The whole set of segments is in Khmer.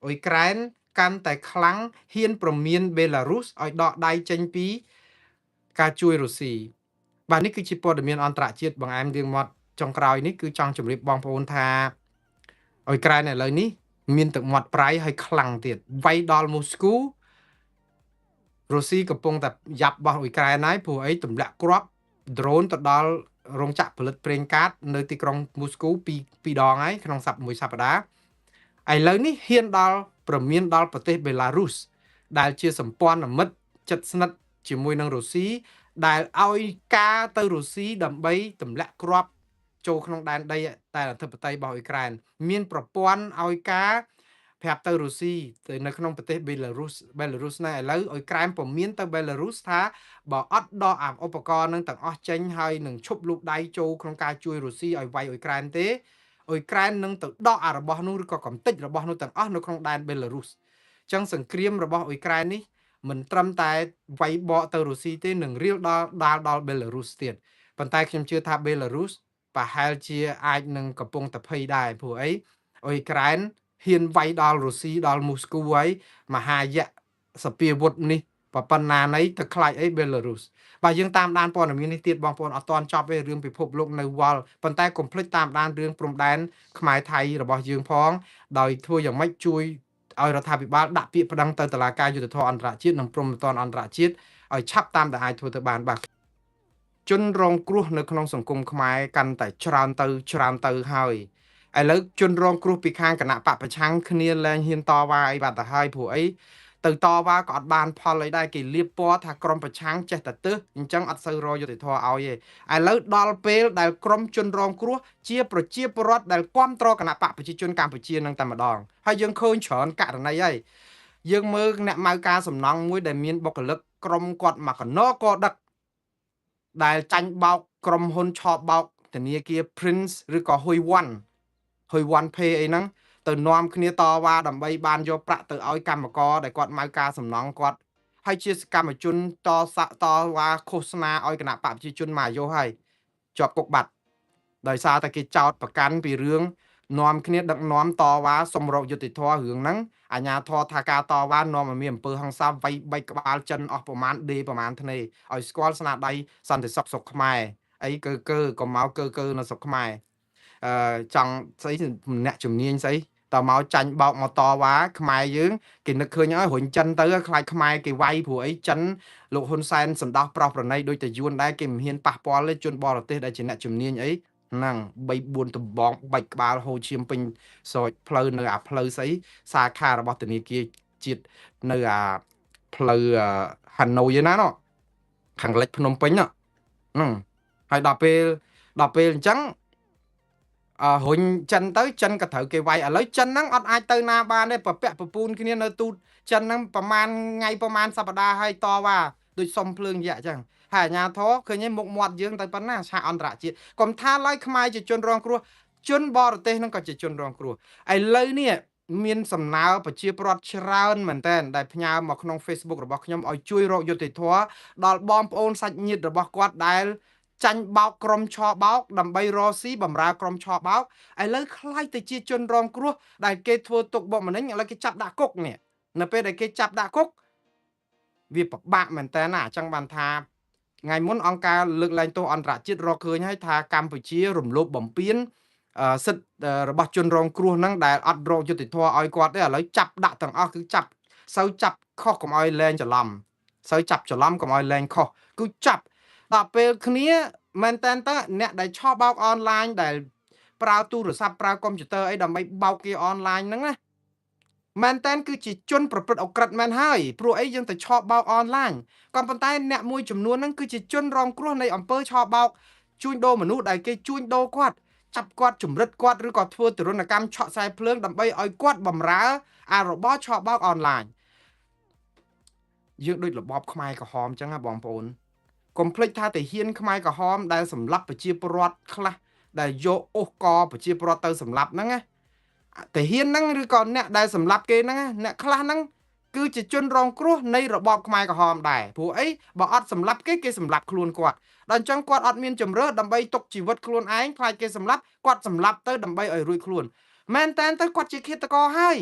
អ៊ុយក្រែនកាន់តែខ្លាំងហ៊ានព្រមានបេឡារុសឲ្យដកដៃចេញពីការជួយរុស្ស៊ី។ បាទ នេះគឺជាព័ត៌មានអន្តរជាតិបង្អែមរៀងមាត់ចុងក្រោយនេះ គឺចង់ជម្រាបបងប្អូនថាអ៊ុយក្រែនឥឡូវនេះមានទឹកមាត់ប្រៃហើយខ្លាំងទៀត វាយដល់មូស្គូ រុស្ស៊ីកំពុងតែយ៉ាប់របស់អ៊ុយក្រែនហើយ ព្រោះអីទម្លាក់គ្រាប់ដ្រូនទៅដល់រោងចក្រផលិតប្រេងកាតនៅទីក្រុងមូស្គូពីរដងហើយក្នុងសប្តាហ៍មួយសប្តាហ៍។ ឥឡូវនេះហ៊ានដល់ព្រមានដល់ប្រទេសបេឡារុស ដែលជាសម្ព័ន្ធមិត្តជិតស្និទ្ធជាមួយនឹងរុស្ស៊ី ដែលឲ្យការទៅរុស្ស៊ីដើម្បីទម្លាក់គ្រាប់ចូលក្នុងដែនដីតែអធិបតេយ្យរបស់អ៊ុយក្រែន មានប្រព័ន្ធឲ្យការប្រាប់ទៅរុស្ស៊ីទៅនៅក្នុងប្រទេសបេឡារុស បេឡារុសណា ឥឡូវអ៊ុយក្រែនពមៀនទៅបេឡារុសថា បើអត់ដកអាឧបករណ៍នឹងទាំងអស់ចេញ ហើយនឹងឈប់លូកដៃចូលក្នុងការជួយរុស្ស៊ីឲ្យវាយអ៊ុយក្រែនទេ អ៊ុយក្រែននឹងទៅដកអារបស់នោះ ឬក៏កំតិចរបស់នោះទាំងអស់នៅក្នុងដែនបេឡារុស។ អញ្ចឹងសង្គ្រាមរបស់អ៊ុយក្រែននេះមិនត្រឹមតែវាយបកទៅរុស្ស៊ីទេ នឹងរៀលដល់ដាល់ដល់បេឡារុសទៀត។ ប៉ុន្តែខ្ញុំជឿថាបេឡារុសប្រហែលជាអាចនឹងកំពុងតែភ័យដែរ ព្រោះអីអ៊ុយក្រែនហ៊ានវាយដល់រុស្ស៊ីដល់មូស្គូហើយ មហាយៈសពាវុធនេះប៉ុណ្ណាណីទៅខ្លាចអីបេឡារុស? បាទ យើងតាមដានព័ត៌មាននេះទៀតបងប្អូន អត់ទាន់ចប់ទេ រឿងពិភពលោកនៅវល់ ប៉ុន្តែកុំភ្លេចតាមដានរឿងព្រំដែនខ្មែរថៃរបស់យើងផង ដោយធ្វើយ៉ាងម៉េចជួយឲ្យរដ្ឋាភិបាលដាក់ពាក្យប្តឹងទៅតុលាការយុត្តិធម៌អន្តរជាតិនិងព្រហ្មទណ្ឌអន្តរជាតិឲ្យឆាប់តាមដែលអាចធ្វើទៅបាន។ បាទ ជនរងគ្រោះនៅក្នុងសង្គមខ្មែរកាន់តែច្រើនទៅច្រើនទៅហើយ ឥឡូវជនរងគ្រោះពីខាងគណៈបកប្រឆាំងគ្នាលែងហ៊ានតវ៉ាអីបាត់ទៅហើយ ព្រោះអីទៅតវ៉ាក៏អត់បានផលអីដែរ គេលៀបពណ៌ថាក្រមប្រឆាំងចេះតែទើស អញ្ចឹងអត់សូវរយុត្តិធម៌ឲ្យទេ។ ឥឡូវដល់ពេលដែលក្រមជនរងគ្រោះជាប្រជាពលរដ្ឋដែលគ្រប់គ្រងគណៈបកប្រជាជនកម្ពុជានឹងតែម្ដង ហើយយើងឃើញច្រើនករណីហើយ។ យើងមើលអ្នកម៉ៅការសំណង់មួយដែលមានបុគ្គលិកក្រុមគាត់មកកណកដឹក ដែលចាញ់បោកក្រុមហ៊ុនឆបោកធនាគារ Prince ឬក៏ហ៊ុយវ៉ាន់ ហ៊ុយវ៉ាន់ Pay អីហ្នឹង ទៅនាំគ្នាតវ៉ាដើម្បីបានយកប្រាក់ទៅឲ្យកម្មករដែលគាត់ម៉ៅការសំណង់គាត់ ហើយជាសកម្មជនតសាក់តវ៉ាឃោសនាឲ្យគណៈបកប្រជាជនមកយោ ហើយជាប់គុកបាត់ដោយសារតែគេចោទប្រកាន់ពីរឿងនាំគ្នាដឹកនាំតវ៉ាសុំរកយុត្តិធម៌។ រឿងហ្នឹងអាញាធរថាការតវ៉ានាំឲ្យមានអំពើហិង្សា វាយបែកក្បាលចិនអស់ប្រមាណដេប្រមាណធ្នេ ឲ្យស្គាល់ស្នាដៃសន្តិសុខស្រុកខ្មែរអី កើកើក៏មកកើកើនៅស្រុកខ្មែរ អឺចង់ស្អីអ្នកជំនាញស្អីតមកចាញ់បោកមកតវ៉ាខ្មែរយើង គេនឹកឃើញហើយរុញចិនទៅ ខ្លាចខ្មែរគេវាយ ព្រោះអីចិនលោកហ៊ុនសែនសន្តោសប្រោះប្រណីដូចតែយួនដែរ គេមិនហ៊ានប៉ះពាល់ទេជនបរទេសដែលជាអ្នកជំនាញអីហ្នឹង 3 4ដបងបាច់ក្បាលហូរឈាមពេញសោចផ្លូវ នៅអាផ្លូវស្អីសាខារបស់ធនាគារជាតិនៅអាផ្លូវហាណូយណានោះខាងលិចភ្នំពេញហ្នឹងហើយ។ ដល់ពេលអញ្ចឹង អឺរុញចិនទៅ ចិនក៏ត្រូវគេវាយ។ ឥឡូវចិនហ្នឹងអត់អាចទៅណាបានទេ ប្រពាក់ប្រពូនគ្នានៅទូតចិនហ្នឹងប្រហែលថ្ងៃប្រហែលសប្តាហ៍ហើយ តវ៉ាដូចសុំភ្លើងយៈអញ្ចឹង ហើយអាញាធរឃើញមុខមាត់យើងទៅប៉ុណ្ណា ឆាកអន្តរជាតិកុំថាឡើយខ្មែរជាជនរងគ្រោះ ជនបរទេសហ្នឹងក៏ជាជនរងគ្រោះ។ ឥឡូវនេះមានសំណើប្រជាពលរដ្ឋច្រើនមែនតើ ដែលផ្ញើមកក្នុង Facebook របស់ខ្ញុំឲ្យជួយរកយុត្តិធម៌ដល់បងប្អូនសាច់ញាតិរបស់គាត់ ដែលចាញ់បោកក្រុមឆបោកដើម្បីរកស៊ីបំរើក្រុមឆបោក ឥឡូវខ្លាយទៅជាជនរងគ្រោះដែលគេធ្វើទុកបុកម្នេញ ឥឡូវគេចាប់ដាក់គុកនេះ។ នៅពេលដែលគេចាប់ដាក់គុកវាពិបាកមែនតើណា។ អញ្ចឹងបានថាថ្ងៃមុនអង្គការលើកលែងទោសអន្តរជាតិរកឃើញហើយថា កម្ពុជារំលោភបំពានសិទ្ធិរបស់ជនរងគ្រោះហ្នឹង ដែលអត់រកយុត្តិធម៌ឲ្យគាត់ទេ។ ឥឡូវចាប់ដាក់ទាំងអស់ គឺចាប់សូវចាប់ខុសកុំឲ្យលែងច្រឡំ សូវចាប់ច្រឡំកុំឲ្យលែងខុស គឺចាប់ដល់ពេលគ្នាមែនតើ។ តើអ្នកដែលឆោបោកអនឡាញ ដែលប្រើទូរស័ព្ទប្រើកុំព្យូទ័រអីដើម្បីបោកគេអនឡាញហ្នឹងណា មែនតើគឺជាជនប្រព្រឹត្តអក្រិតមែនហើយ ព្រោះអីយើងទៅឆបោកអនឡាញ ក៏ប៉ុន្តែអ្នកមួយចំនួនហ្នឹងគឺជាជនរងគ្រោះនៃអំពើឆបោកជួញដូរមនុស្ស ដែលគេជួញដូរគាត់ ចាប់គាត់ ជំរិតគាត់ ឬក៏ធ្វើទរណកម្មឆក់ខ្សែភ្លើងដើម្បីឲ្យគាត់បំរើអារបរឆបោកអនឡាញ។ យើងដូចរបបខ្មែរក្រហមអញ្ចឹងណាបងប្អូន កុំភ្លេចថាទាហានខ្មែរក្រហមដែលសម្លាប់ប្រជាពលរដ្ឋខ្លះ ដែលយកអូសកប្រជាពលរដ្ឋទៅសម្លាប់ហ្នឹងណា ទាហានហ្នឹងឬក៏អ្នកដែលសម្លាប់គេហ្នឹង អ្នកខ្លះហ្នឹងគឺជាជនរងគ្រោះនៃរបបខ្មែរក្រហមដែរ ព្រោះអីបើអត់សម្លាប់គេ គេសម្លាប់ខ្លួនគាត់ ដល់អញ្ចឹងគាត់អត់មានជំរឿដើម្បីទុកជីវិតខ្លួនឯង ខ្លាចគេសម្លាប់ គាត់សម្លាប់ទៅដើម្បីឲ្យរួចខ្លួន។ មែនតែនទៅគាត់ជាឃាតករហើយ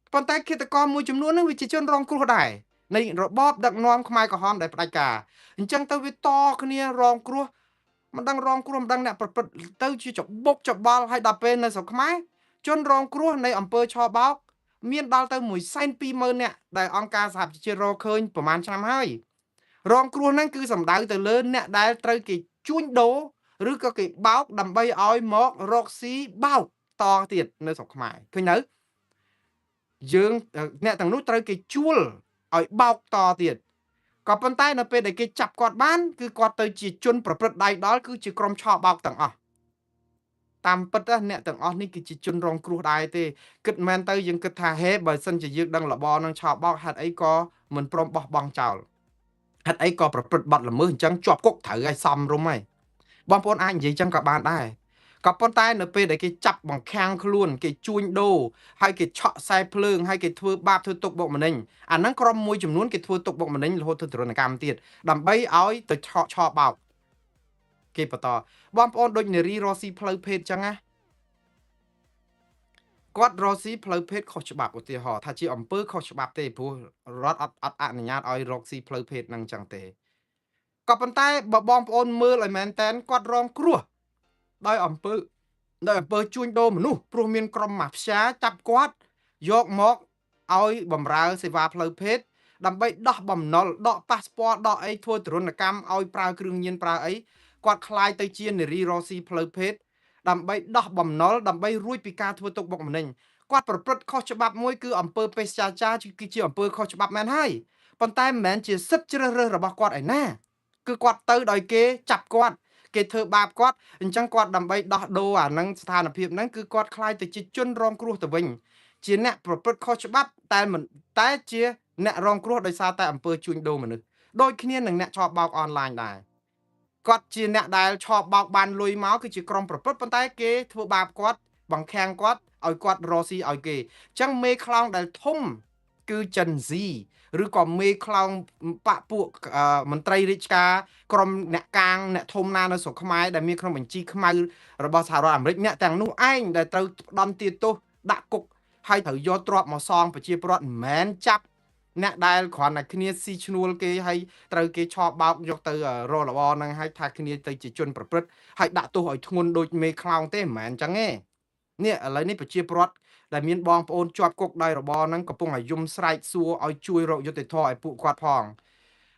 ។ ប៉ុន្តែឃាតករមួយចំនួននឹងវាជាជនរងគ្រោះដែរនៃរបបដឹកនាំខ្មែរក្រហមដែលផ្ដាច់ការអញ្ចឹងទៅវាតគ្នារងគ្រោះមិនដឹងរងគ្រោះមិនដឹងអ្នកប្រព្រឹត្តទៅជាច្បុកច្បល់ហើយដល់ពេលនៅស្រុកខ្មែរជនរងគ្រោះនៃអំពើឆបោកមានដល់ទៅ120,000នាក់ដែលអង្គការសហប្រជាជាតិរកឃើញប្រហែលឆ្នាំហើយរងគ្រោះហ្នឹងគឺសំដៅទៅលើអ្នកដែលត្រូវគេជួញដូរឬក៏គេបោកដើម្បីឲ្យមករកស៊ីបោកតទៀតនៅស្រុកខ្មែរឃើញនៅយើងអ្នកទាំងនោះត្រូវគេជួលឲ្យបោកតទៀតក៏ប៉ុន្តែនៅពេលដែលគេចាប់គាត់បានគឺគាត់ទៅជាជនប្រព្រឹត្តដៃដល់គឺជាក្រុមឆបោកទាំងអស់តាមពិតអ្នកទាំងអស់នេះគឺជាជនរងគ្រោះដែរទេគិតមែនទៅយើងគិតថាហេបើសិនជាយើងដឹងរបរនឹងឆបោកហេតុអីក៏មិនព្រមបោះបង់ចោលហេតុអីក៏ប្រព្រឹត្តបទល្មើសអញ្ចឹងជាប់គុកត្រូវឲ្យសមរម្យហើយបងប្អូនអាចនិយាយចឹងក៏បានដែរក៏ប៉ុន្តែនៅពេលដែលគេចាប់បង្ខាំងខ្លួនគេជួញដូរហើយគេឆក់ខ្សែភ្លើងហើយគេធ្វើបាបធ្វើទុកបុកម្នេញអាហ្នឹងក្រុមមួយចំនួនគេធ្វើទុកបុកម្នេញរហូតធ្វើទរណកម្មទៀតដើម្បីឲ្យទៅឆក់ឆបោកគេបន្តបងប្អូនដូចនារីរស់ស៊ីផ្លូវភេទចឹងណាគាត់រស់ស៊ីផ្លូវភេទខុសច្បាប់ឧទាហរណ៍ថាជាអំពើខុសច្បាប់ទេព្រោះរដ្ឋអត់អនុញ្ញាតឲ្យរកស៊ីផ្លូវភេទហ្នឹងចឹងទេក៏ប៉ុន្តែបើបងប្អូនមើលឲ្យមែនតែនគាត់រងគ្រោះដោយអំពើជួញដូរមនុស្សព្រោះមានក្រុមម៉ាហ្វយ៉ាចាប់គាត់យកមកឲ្យបំរើសេវាផ្លូវភេទដើម្បីដោះបំណុលដកប៉ាសពតដកអីធ្វើទរណកម្មឲ្យប្រើគ្រឿងញៀនប្រើអីគាត់คล้ายទៅជានារីរស់ស៊ីផ្លូវភេទដើម្បីដោះបំណុលដើម្បីរួចពីការធ្វើទុកបុកម្នេញគាត់ប្រព្រឹត្តខុសច្បាប់មួយគឺអំពើពេស្យាចារគឺជាអំពើខុសច្បាប់មែនហើយប៉ុន្តែមិនមែនជាសិទ្ធិជ្រើសរើសរបស់គាត់ឯណាគឺគាត់ទៅដោយគេចាប់គាត់គេធ្វើបាបគាត់អញ្ចឹងគាត់ដើម្បីដោះដូរអានឹងស្ថានភាពហ្នឹងគឺគាត់คล้ายទៅជាជនរងគ្រោះទៅវិញជាអ្នកប្រព្រឹត្តខុសច្បាប់តែមិនតែជាអ្នករងគ្រោះដោយសារតែអំពើជួញដូរមនុស្សដូចគ្នានឹងអ្នកឆបោកអនឡាញដែរគាត់ជាអ្នកដែលឆបោកបានលុយមកគឺជាក្រុមប្រព្រឹត្តប៉ុន្តែគេធ្វើបាបគាត់បង្ខាំងគាត់ឲ្យគាត់រកស៊ីឲ្យគេអញ្ចឹងមេខ្លោងដែលធំគឺ Gen Z ឬក៏មេខ្លោងបពពួកមន្ត្រីរាជការក្រុមអ្នកកាងអ្នកធំណានៅស្រុកខ្មែរដែលមានក្នុងបញ្ជីខ្មៅរបស់សហរដ្ឋអាមេរិកអ្នកទាំងនោះឯងដែលត្រូវផ្ដន្ទាទោសដាក់គុកហើយត្រូវយកទ្រព្យមកសងប្រជាពលរដ្ឋមិនមែនចាប់អ្នកដែលគ្រាន់តែគ្នាស៊ីឈ្នួលគេហើយត្រូវគេឆបោកយកទៅរករបរហ្នឹងហើយថាគ្នាទៅជាជនប្រព្រឹត្តហើយដាក់ទោសឲ្យធ្ងន់ដូចមេខ្លោងទេមិនមែនអញ្ចឹងទេនេះឥឡូវនេះប្រជាពលរដ្ឋដែលមានបងប្អូនជាប់គុកដោយរបរហ្នឹងកំពុងតែយំស្រែកសួរឲ្យជួយរកយុត្តិធម៌ឲ្យពួកគាត់ផង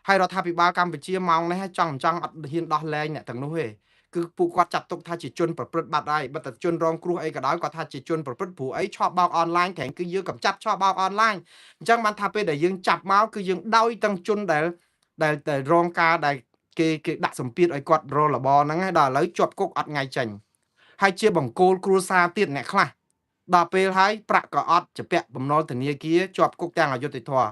ហើយរដ្ឋាភិបាលកម្ពុជាម៉ោងនេះចង់អត់ហ៊ានដោះលែងអ្នកទាំងនោះទេគឺពួកគាត់ចាត់ទុកថាជាជនប្រព្រឹត្តបាត់ហើយបើតែជនរងគ្រោះអីក៏ដោយគាត់ថាជាជនប្រព្រឹត្តព្រោះអីឆបោកអនឡាញក្រែងគឺយើងកំចាត់ឆបោកអនឡាញអញ្ចឹងបានថាពេលដែលយើងចាប់មកគឺយើងដោយទាំងជនដែលដែលរងការដែលគេដាក់សម្ពាធឲ្យគាត់រលបហ្នឹងហើយដល់ឥឡូវជាប់គុកអត់ថ្ងៃចេញហើយជាបង្គោលគ្រួសារទៀតអ្នកខ្លះដល់ពេលហើយប្រាក់ក៏អត់ជពាក់បំណុលធនាគារជាប់គុកទាំងអយុត្តិធម៌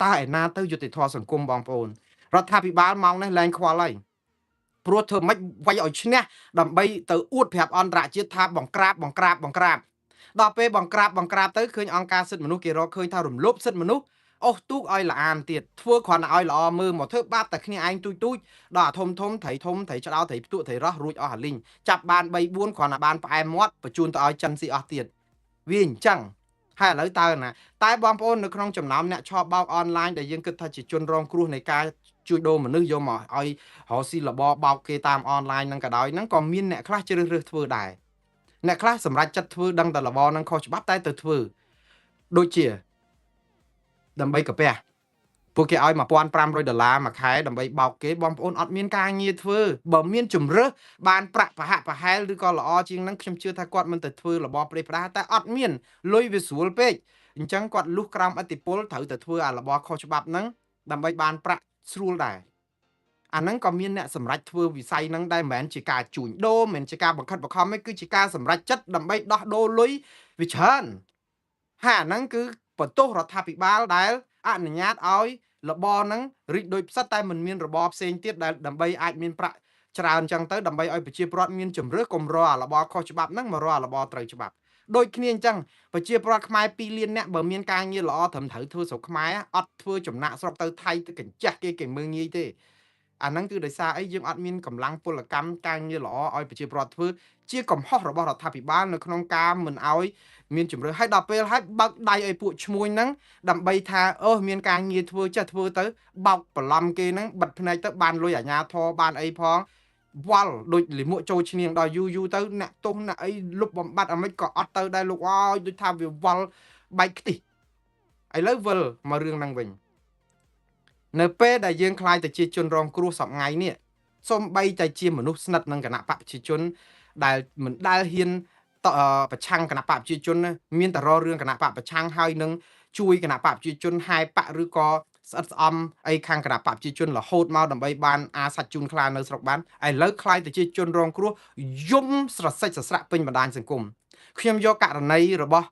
តើឯណាទៅយុត្តិធម៌សង្គមបងប្អូនរដ្ឋាភិបាលម៉ោងនេះលែងខ្វល់ហើយព្រោះធ្វើម៉េចវាយឲ្យឈ្នះដើម្បីទៅអួតប្រាប់អន្តរជាតិថាបង្ក្រាបបង្ក្រាបបង្ក្រាបដល់ពេលបង្ក្រាបបង្ក្រាបទៅឃើញអង្គការសិទ្ធិមនុស្សគេរកឃើញថារំលោភសិទ្ធិមនុស្សអូសទូកឲ្យល្អអានទៀតធ្វើគ្រាន់តែឲ្យល្អមើលមកធ្វើបាបតែគ្នាឯងទូចទូចដល់អាធំធំត្រីធំត្រីឆ្ដោត្រីផ្ទក់ត្រីរោះរួចអស់អាលីងចាប់បាន3 4គ្រាន់តែបានផ្អែមមាត់បញ្ជូនទៅឲ្យចិនស៊ីអស់ទៀតវាអញ្ចឹងហើយឥឡូវតើណាតែបងប្អូននៅក្នុងចំណោមអ្នកឆបោកអនឡាញដែលយើងគិតថាជាជនរងគ្រោះនៃការជួញដូរមនុស្សយកមកឲ្យរកស៊ីរបបោកគេតាមអនឡាញហ្នឹងក៏ដោយហ្នឹងក៏មានអ្នកខ្លះជ្រើសរើសធ្វើដែរអ្នកខ្លះសម្រេចចិត្តធ្វើដឹងតែរបហ្នឹងខុសច្បាប់តែទៅធ្វើដូចជាដើម្បីកាពះពួកគេឲ្យ1500ដុល្លារមួយខែដើម្បីបោកគេបងប្អូនអត់មានការងារធ្វើបើមានជំរើសបានប្រាក់ប្រហាក់ប្រហែលឬក៏ល្អជាងហ្នឹងខ្ញុំជឿថាគាត់មិនទៅធ្វើរបរប្រេះផ្ដាតែអត់មានលុយវាស្រួលពេកអញ្ចឹងគាត់លុះក្រោមឥទ្ធិពលត្រូវតែធ្វើអារបរខុសច្បាប់ហ្នឹងដើម្បីបានប្រាក់ស្រួលដែរអាហ្នឹងក៏មានអ្នកសម្រេចធ្វើវិស័យហ្នឹងដែរមិនមែនជាការជួញដូរមិនមែនជាការបង្ខិតបង្ខំទេគឺជាការសម្រេចចិត្តដើម្បីដោះដូរលុយវាច្រើនហើយអាហ្នឹងគឺបន្ទោសរដ្ឋាភិបាលដែលអនុញ្ញាតឲ្យរបរហ្នឹងរីកដូចផ្សិតតែមិនមានរបរផ្សេងទៀតដែលដើម្បីអាចមានប្រាក់ច្រើនចឹងទៅដើម្បីឲ្យប្រជាពលរដ្ឋមានជំរើសកុំរកអារបរខុសច្បាប់ហ្នឹងមករកអារបរត្រូវច្បាប់ដូចគ្នាអញ្ចឹងប្រជាពលរដ្ឋខ្មែរ2លានអ្នកបើមានការងារល្អត្រឹមត្រូវធ្វើស្រុកខ្មែរអត់ធ្វើចំណាក់ស្រុកទៅថៃទៅកញ្ចាស់គេគេមើងងាយទេ អាហ្នឹងគឺដោយសារអីយើងអត់មានកម្លាំងពលកម្មការងារល្អឲ្យប្រជាពលរដ្ឋធ្វើជាកំហុសរបស់រដ្ឋាភិបាលនៅក្នុងការមិនឲ្យមានជំរឿឲ្យដល់ពេលឲ្យបើកដៃឲ្យពួកឈ្មួញហ្នឹងដើម្បីថាអូមានការងារធ្វើចេះធ្វើទៅបោកបន្លំគេហ្នឹងបិទភ្នែកទៅបានលុយអាញាធរបានអីផងវល់ដូចលិមួកចូលឈ្នាងដល់យូរយូរទៅអ្នកទោសអ្នកអីលុបបំបត្តិអាម៉េចក៏អត់ទៅដែរលោកអើយដូចថាវាវល់បែកខ្ទិះឥឡូវវិលមករឿងហ្នឹងវិញនៅពេលដែលយើងខ្លាយទៅជាជនរងគ្រោះសប្ងៃនេះសំបីតែជាមនុស្សស្និទ្ធនឹងគណៈបកប្រជាជនដែលមិនដែលហ៊ានប្រឆាំងគណៈបកប្រជាជនមានតែរករឿងគណៈបកប្រឆាំងហើយនឹងជួយគណៈបកប្រជាជនហែបកឬក៏ស្អិតស្អំអីខាងគណៈបកប្រជាជនរហូតមកដើម្បីបានអាសាច់ជូនខ្លានៅស្រុកបានឥឡូវខ្លាយទៅជាជនរងគ្រោះយំស្រសេចស្រស្រាក់ពេញបណ្ដាញសង្គមខ្ញុំយកករណីរបស់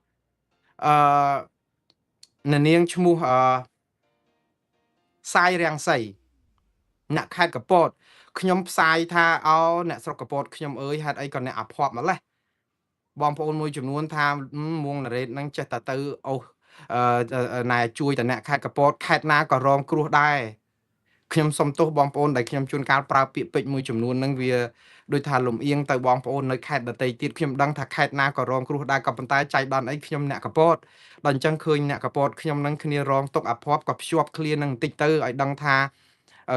អឺនាងឈ្មោះអឺសាយរាំងសីអ្នកខេត្តកពតខ្ញុំផ្សាយថាអោអ្នកស្រុកកពតខ្ញុំអើយហេតុអីក៏អ្នកអភ័ព្វម្លេះបងប្អូនមួយចំនួនថាមួងណារ៉េតហ្នឹងចេះតែទៅអូសណែជួយតែអ្នកខេត្តកពតខេត្តណាក៏រងគ្រោះដែរខ្ញុំសុំទោសបងប្អូនដែលខ្ញុំជួនកាលប្រើពាក្យពេចន៍មួយចំនួនហ្នឹងវាដូចថាលំអៀងទៅបងប្អូននៅខេត្តដទៃទៀតខ្ញុំដឹងថាខេត្តណាក៏រងគ្រោះដែរក៏ប៉ុន្តែចៃដន្យអីខ្ញុំអ្នកកពតដល់អញ្ចឹងឃើញអ្នកកពតខ្ញុំនឹងគ្នារងទុកអភ័ព្វក៏ភ្ជាប់ឃ្លានឹងបន្តិចទៅឲ្យដឹងថា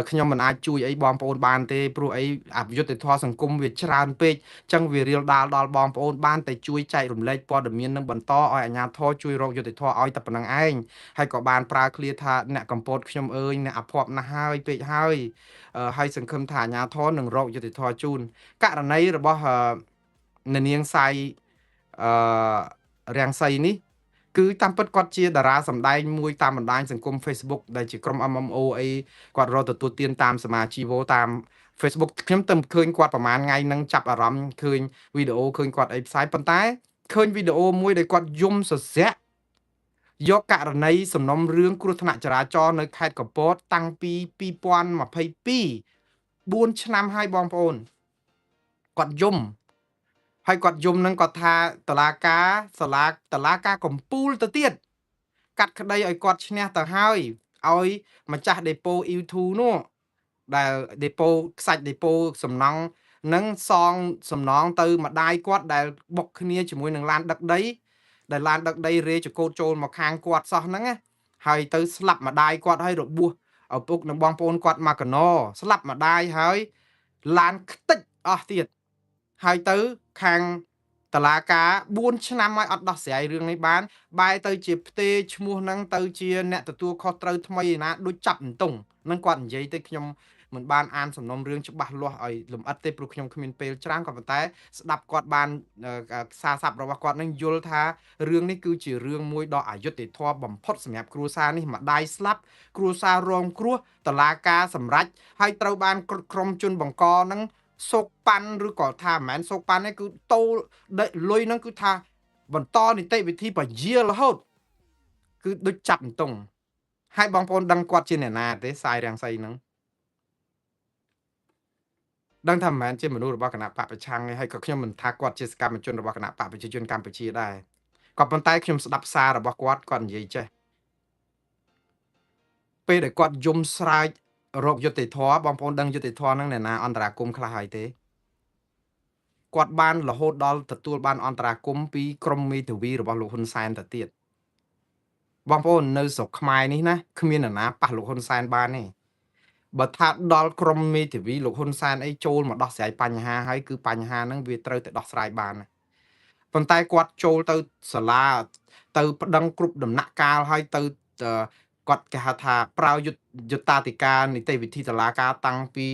ខ្ញុំមិនអាចជួយអីបងប្អូនបានទេព្រោះអីអយុត្តិធម៌សង្គមវាច្រើនពេកអញ្ចឹងវារៀលដាលដល់បងប្អូនបានតែជួយចែករំលែកព័ត៌មាននឹងបន្តឲ្យអាជ្ញាធរជួយរកយុត្តិធម៌ឲ្យតែប៉ុណ្្នឹងឯងហើយក៏បានប្រើឃ្លាថាអ្នកកំពតខ្ញុំអើយអ្នកអភ័ព្វណាស់ហើយពេកហើយហើយសង្ឃឹមថាអាជ្ញាធរនឹងរកយុត្តិធម៌ជូនករណីរបស់នាងសៃអឺរាំងសីនេះគឺតាមពិតគាត់ជាតារាសម្ដែងមួយតាមបណ្ដាញសង្គម Facebook ដែលជាក្រុម MMO អីគាត់រកទទួលទានតាមសមាជីវោតាម Facebook ខ្ញុំទៅឃើញគាត់ប្រហែលថ្ងៃហ្នឹងចាប់អារម្មណ៍ឃើញវីដេអូឃើញគាត់អីផ្សាយប៉ុន្តែឃើញវីដេអូមួយដែលគាត់យំសស្រាក់យកករណីសំណុំរឿងគ្រោះថ្នាក់ចរាចរណ៍នៅខេត្តកពតតាំងពី2022 4ឆ្នាំហើយបងប្អូនគាត់យំហើយគាត់យំនឹងគាត់ថាតឡាការសាលាតឡាការកំពូលទៅទៀតកាត់ក្តីឲ្យគាត់ឈ្នះទៅហើយឲ្យម្ចាស់ដេប៉ូ E2 នោះដែលដេប៉ូខ្សាច់ដេប៉ូសំណង់នឹងសងសំណងទៅម្ដាយគាត់ដែលបុកគ្នាជាមួយនឹងឡានដឹកដីដែលឡានដឹកដីរេចកោតចូលមកខាងគាត់សោះហ្នឹងណាហើយទៅស្លាប់ម្ដាយគាត់ហើយរបួសឪពុកនិងបងប្អូនគាត់មកកណោស្លាប់ម្ដាយហើយឡានខ្ទេចអស់ទៀតហើយទៅខាងតឡាការ4ឆ្នាំហើយអត់ដោះស្រាយរឿងនេះបានបែរទៅជាផ្ទេឈ្មោះហ្នឹងទៅជាអ្នកទទួលខុសត្រូវថ្មីឯណាដូចចាប់អន្ទង់ហ្នឹងគាត់និយាយទៅខ្ញុំមិនបានអានសំណុំរឿងច្បាស់លាស់ឲ្យលម្អិតទេព្រោះខ្ញុំគ្មានពេលច្រើនក៏ប៉ុន្តែស្ដាប់គាត់បានសារស័ព្ទរបស់គាត់នឹងយល់ថារឿងនេះគឺជារឿងមួយដ៏អយុត្តិធម៌បំផុតសម្រាប់គ្រួសារនេះម្ដាយស្លាប់គ្រួសាររងគ្រោះតឡាការសម្រេចហើយត្រូវបានក្រុមជនបង្កហ្នឹងសោកប៉ាន់ឬក៏ថាមិនមែនសោកប៉ាន់ទេគឺតូលុយហ្នឹងគឺថាបន្តនីតិវិធីបយារហូតគឺដូចចាប់អន្ទង់ហើយបងប្អូនដឹងគាត់ជាអ្នកណាទេសាយរាំងសីហ្នឹងដឹងថាមិនមែនជាមនុស្សរបស់គណៈបកប្រឆាំងទេហើយក៏ខ្ញុំមិនថាគាត់ជាសកម្មជនរបស់គណៈបកប្រជាជនកម្ពុជាដែរក៏ប៉ុន្តែខ្ញុំស្ដាប់សាររបស់គាត់គាត់និយាយចេះពេលដែលគាត់យំស្រែករកយុត្តិធម៌បងប្អូនដឹងយុត្តិធម៌ហ្នឹងអ្នកណាអន្តរាគមខ្លះហើយទេគាត់បានរហូតដល់ទទួលបានអន្តរាគមពីក្រមមេធាវីរបស់លោកហ៊ុនសែនទៅទៀតបងប្អូននៅស្រុកខ្មែរនេះណាគ្មានអ្នកណាប៉ះលោកហ៊ុនសែនបានទេបើថាដល់ក្រមមេធាវីលោកហ៊ុនសែនអីចូលមកដោះស្រាយបញ្ហាហើយគឺបញ្ហាហ្នឹងវាត្រូវតែដោះស្រាយបានប៉ុន្តែគាត់ចូលទៅសាលាទៅប្តឹងគ្រប់ដំណាក់កាលហើយទៅគាត់គេហៅថាប្រើយុត្តាធិការនីតិវិធីតុលាការតាំងពី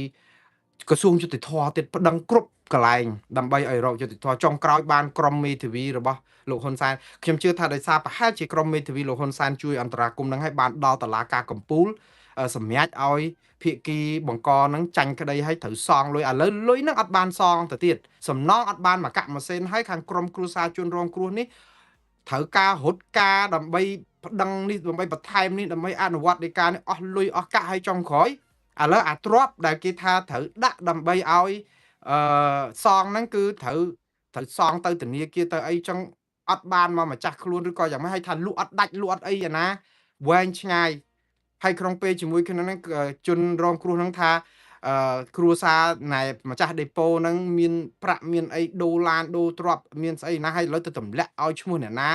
ក្រសួងយុត្តិធម៌ទៀតប្តឹងគ្រប់កន្លែងដើម្បីឲ្យរកយុត្តិធម៌ចុងក្រោយបានក្រមមេធាវីរបស់លោកហ៊ុនសែនខ្ញុំជឿថាដោយសារប្រហែលជាក្រមមេធាវីលោកហ៊ុនសែនជួយអន្តរាគមន៍នឹងឲ្យបានដល់តុលាការកំពូលសម្រាប់ឲ្យភាគីបង្កនឹងចាញ់ក្តីឲ្យត្រូវសងលុយឥឡូវលុយនឹងអត់បានសងទៅទៀតសំណងអត់បានមកកាក់ម៉ាស៊ីនហើយខាងក្រមគ្រួសារជនរងគ្រោះនេះត្រូវការរត់ការដើម្បីប្តឹងនេះដើម្បីបន្ថែមនេះដើម្បីអនុវត្តដីកានេះអស់លុយអស់កាក់ឲ្យចុងក្រោយឥឡូវអាទ្របដែលគេថាត្រូវដាក់ដើម្បីឲ្យសងហ្នឹងគឺត្រូវសងទៅធនាគារទៅអីចឹងអត់បានមកម្ចាស់ខ្លួនឬក៏យ៉ាងម៉េចហើយថាលក់អត់ដាច់លក់អត់អីអាណាវែងឆ្ងាយហើយក្នុងពេលជាមួយគ្នាហ្នឹងជនរងគ្រោះហ្នឹងថា គ្រួសារណែម្ចាស់ដេប៉ូហ្នឹងមានប្រាក់មានអីដូរឡានដូរទ្រព្យមានស្អីណាហើយឥឡូវទៅទម្លាក់ឲ្យឈ្មោះអ្នកណា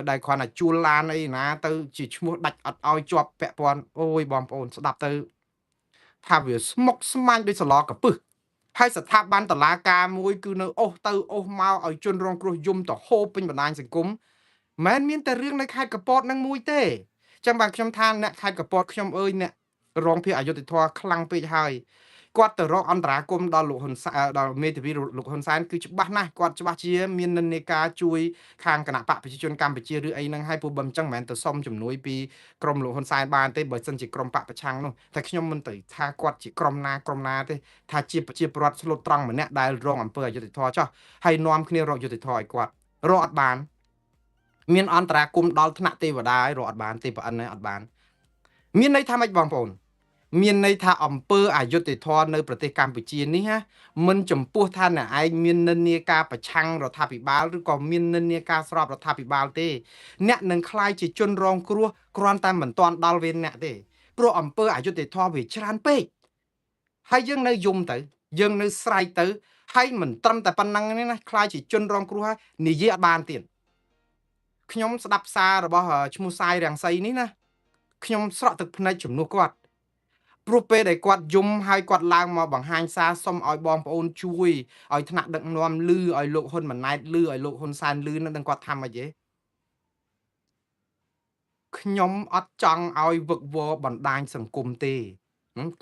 ដែលគ្រាន់តែជួលឡានអីណាទៅជាឈ្មោះដាច់អត់ឲ្យជាប់ពាក់ព័ន្ធអូយបងប្អូនស្ដាប់ទៅថាវាស្មុកស្មាញដូចសឡកពឹសហើយស្ថាប័នតឡាការមួយគឺនៅអូសទៅអូសមកឲ្យជនរងគ្រោះយំទៅហូបពេញបណ្ដាញសង្គមមិនមានតែរឿងនៅខេត្តកពតនឹងមួយទេចឹងបាទខ្ញុំថាអ្នកខេត្តកពតខ្ញុំអើយអ្នករងភាពអយុត្តិធម៌ខ្លាំងពេកហើយគាត់ទៅរកអន្តរាគមដល់លោកហ៊ុនសែនដល់មេធាវីលោកហ៊ុនសែនគឺច្បាស់ណាស់គាត់ច្បាស់ជាមាននិន្នាការជួយខាងគណៈបកប្រជាជនកម្ពុជាឬអីហ្នឹងហើយព្រោះបើមិនចឹងមិនមែនទៅសុំជំនួយពីក្រមលោកហ៊ុនសែនបានទេបើសិនជាក្រមបកប្រឆាំងនោះតែខ្ញុំមិនទៅថាគាត់ជាក្រមណាក្រមណាទេថាជាប្រជាពលរដ្ឋស្លូតត្រង់ម្នាក់ដែលរងអំពើអយុត្តិធម៌ចោះហើយនាំគ្នារកយុត្តិធម៌ឲ្យគាត់រកអត់បានមានអន្តរាគមដល់ថ្នាក់ទេវតាឲ្យរកអត់បានទេប្រអិនអត់បានមានន័យថាម៉េចបងប្អូនមានន័យថាអំពើអយុត្តិធម៌នៅប្រទេសកម្ពុជានេះណាមិនចំពោះថាអ្នកឯងមាននិន្នាការប្រឆាំងរដ្ឋាភិបាលឬក៏មាននិន្នាការស្របរដ្ឋាភិបាលទេអ្នកនឹងក្លាយជាជនរងគ្រោះគ្រាន់តែមិនទាន់ដល់វេនអ្នកទេព្រោះអំពើអយុត្តិធម៌វាច្រើនពេកហើយយើងនៅយំទៅយើងនៅស្រែកទៅហើយមិនត្រឹមតែប៉ុណ្្នឹងទេណាក្លាយជាជនរងគ្រោះហើយនិយាយអត់បានទៀតខ្ញុំស្ដាប់សាររបស់ឈ្មោះសាយរាំងសីនេះណាខ្ញុំស្រក់ទឹកភ្នែកជំនួសគាត់ព្រោះពេលដែលគាត់យំហើយគាត់ឡើងមកបង្ហាញសារសុំឲ្យបងប្អូនជួយឲ្យថ្នាក់ដឹកនាំលឺឲ្យលោកហ៊ុនម៉ាណែតលឺឲ្យលោកហ៊ុនសែនលឺនឹងដឹងគាត់ថាម៉េចទេខ្ញុំអត់ចង់ឲ្យវឹកវរបណ្ដាញសង្គមទេ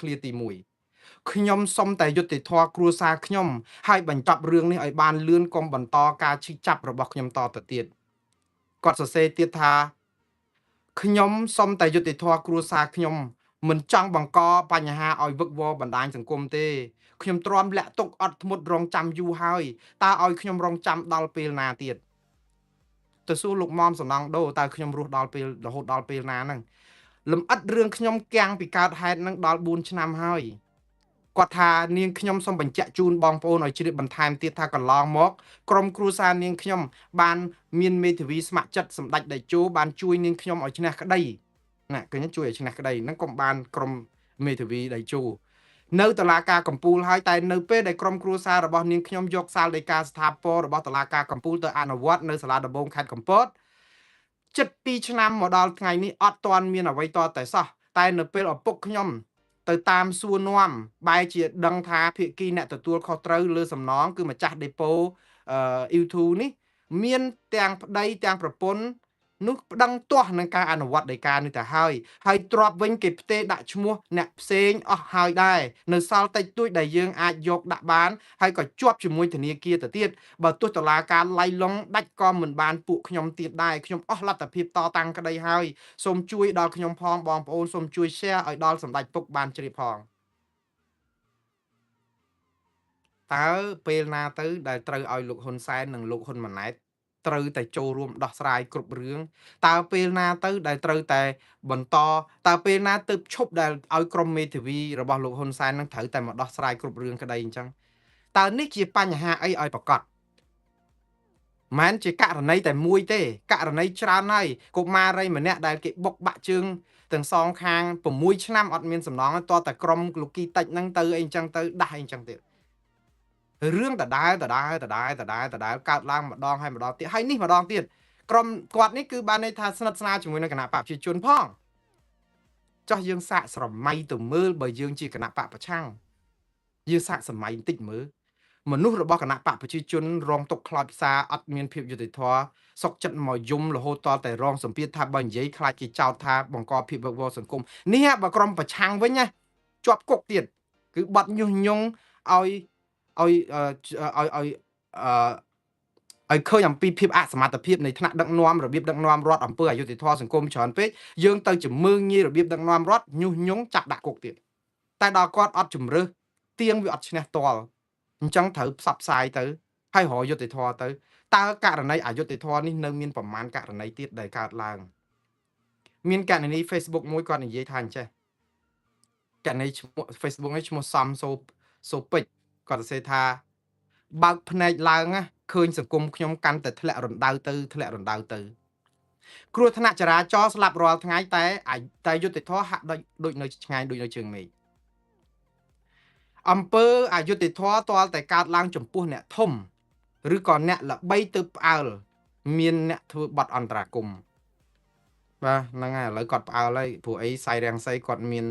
ឃ្លាទី1ខ្ញុំសុំតែយុត្តិធម៌គ្រួសារខ្ញុំហើយបញ្ចប់រឿងនេះឲ្យបានលឿនកុំបន្តការឈឺចាប់របស់ខ្ញុំតទៅទៀតគាត់សរសេរទៀតថាខ្ញុំសុំតែយុត្តិធម៌គ្រួសារខ្ញុំមិនចង់បង្កបញ្ហាឲ្យវឹកវរបណ្ដាញសង្គមទេខ្ញុំទ្រាំលាក់ទុកអត់ធ្មត់រងចាំយូរហើយតើឲ្យខ្ញុំរងចាំដល់ពេលណាទៀតទៅសួរលោកមុំសំណងដូតើខ្ញុំរស់ដល់ពេលរហូតដល់ពេលណាហ្នឹងលំអិតរឿងខ្ញុំកាំងពីកើតហេតុហ្នឹងដល់4ឆ្នាំហើយគាត់ថានាងខ្ញុំសូមបញ្ជាក់ជូនបងប្អូនឲ្យជ្រាបបន្ថែមទៀតថាកន្លងមកក្រុមគ្រួសារនាងខ្ញុំបានមានមេធាវីស្ម័គ្រចិត្តសម្ដេចតេជោបានជួយនាងខ្ញុំឲ្យឈ្នះក្តីណាឃើញជួយឲ្យឈ្នះក្តីហ្នឹងកុំបានក្រុមមេធាវីដៃជូនៅតុលាការកំពូលហើយតែនៅពេលដែលក្រុមគ្រួសាររបស់នាងខ្ញុំយកសាលដីកាស្ថាពររបស់តុលាការកំពូលទៅអនុវត្តនៅសាលាដំបងខេត្តកំពតជិត2ឆ្នាំមកដល់ថ្ងៃនេះអត់ទាន់មានអ្វីតតែសោះតែនៅពេលឪពុកខ្ញុំទៅតាមសួរនាំបែរជាដឹងថាភាគីអ្នកទទួលខុសត្រូវលើសំណងគឺម្ចាស់ដេប៉ូអ៊ីវធូនេះមានទាំងប្តីទាំងប្រពន្ធនោះប្តឹងទាស់នឹងការអនុវត្តដីកានេះទៅហើយហើយទ្របវិញគេផ្ទេដាក់ឈ្មោះអ្នកផ្សេងអស់ហើយដែរនៅសល់តិចតួចដែលយើងអាចយកដាក់បានហើយក៏ជាប់ជាមួយធនាគារទៅទៀតបើទោះតុលាការឡៃឡុងដាច់ក៏មិនបានពួកខ្ញុំទៀតដែរខ្ញុំអស់លទ្ធភាពតតាំងក្តីហើយសូមជួយដល់ខ្ញុំផងបងប្អូនសូមជួយ share ឲ្យដល់សម្ដេចពុកបានជ្រាបផងតើពេលណាទៅដែលត្រូវឲ្យលោកហ៊ុនសែននិងលោកហ៊ុនម៉ាណែតត្រូវតែចូលរួមដោះស្រាយគ្រប់រឿងតើពេលណាទៅដែលត្រូវតែបន្តតើពេលណាទៅឈប់ដែលឲ្យក្រុមមេធាវីរបស់លោកហ៊ុនសែននឹងត្រូវតែមកដោះស្រាយគ្រប់រឿងក្តីអញ្ចឹងតើនេះជាបញ្ហាអីឲ្យប្រកាសមិនជាករណីតែមួយទេករណីច្រើនហើយកុមារីម្នាក់ដែលគេបុកបាក់ជើងទាំងសងខាង6ឆ្នាំអត់មានសំណងតតែក្រុមលោកគីតិចហ្នឹងទៅអីអញ្ចឹងទៅដាស់អីអញ្ចឹងទៀតរឿងដដែលដដែលដដែលដដែលដដែលកើតឡើងម្ដងហើយម្ដងទៀតហើយនេះម្ដងទៀតក្រុមគាត់នេះគឺបានន័យថាស្និទ្ធស្នាលជាមួយនឹងគណៈបកប្រជាជនផងចោះយើងសាកស្រមៃទៅមើលបើយើងជាគណៈបកប្រឆាំងយើងសាកសម័យបន្តិចមើលមនុស្សរបស់គណៈបកប្រជាជនរងទុកខ្លោចផ្សាអត់មានភាពយុត្តិធម៌សុកចិត្តមកយំរហូតតតែរងសម្ពាធថាបើនិយាយខ្លាចគេចោទថាបង្កភាពវឹកវរសង្គមនេះបើក្រុមប្រឆាំងវិញណាជាប់គុកទៀតគឺបាត់ញុះញង់ឲ្យឲ្យឲ្យឲ្យឲ្យឃើញអំពីភាពអសមត្ថភាពនៃថ្នាក់ដឹកនាំរបៀបដឹកនាំរដ្ឋអំពើអយុត្តិធម៌សង្គមច្រើនពេកយើងទៅជំមើងងាយរបៀបដឹកនាំរដ្ឋញុះញង់ចាប់ដាក់គុកទៀតតែដល់គាត់អត់ជំរើសទៀងវាអត់ឈ្នះតល់អញ្ចឹងត្រូវផ្សព្វផ្សាយទៅហើយរកយុត្តិធម៌ទៅតើករណីអយុត្តិធម៌នេះនៅមានប្រមាណករណីទៀតដែលកើតឡើងមានករណី Facebook មួយគាត់និយាយថាអញ្ចេះករណីឈ្មោះ Facebook នេះឈ្មោះសំសូពេជ្រគាត់សរសេរថាបើកភ្នែកឡើងណាឃើញសង្គមខ្ញុំកាន់តែធ្លាក់រណ្ដៅទៅធ្លាក់រណ្ដៅទៅគ្រោះថ្នាក់ចរាចរណ៍ស្លាប់រាល់ថ្ងៃតែយុត្តិធម៌ហាក់ដូចនៅឆ្ងាយដូចនៅជើងមេឃ អំពើអយុត្តិធម៌ទាល់តែកើតឡើងចំពោះអ្នកធំឬក៏អ្នកល្បីទៅផ្អើលមានអ្នកធ្វើបទអន្តរាគមន៍បាទហ្នឹងហើយឥឡូវគាត់ផ្អើលហើយព្រោះអីសៃរាំងសីគាត់មាន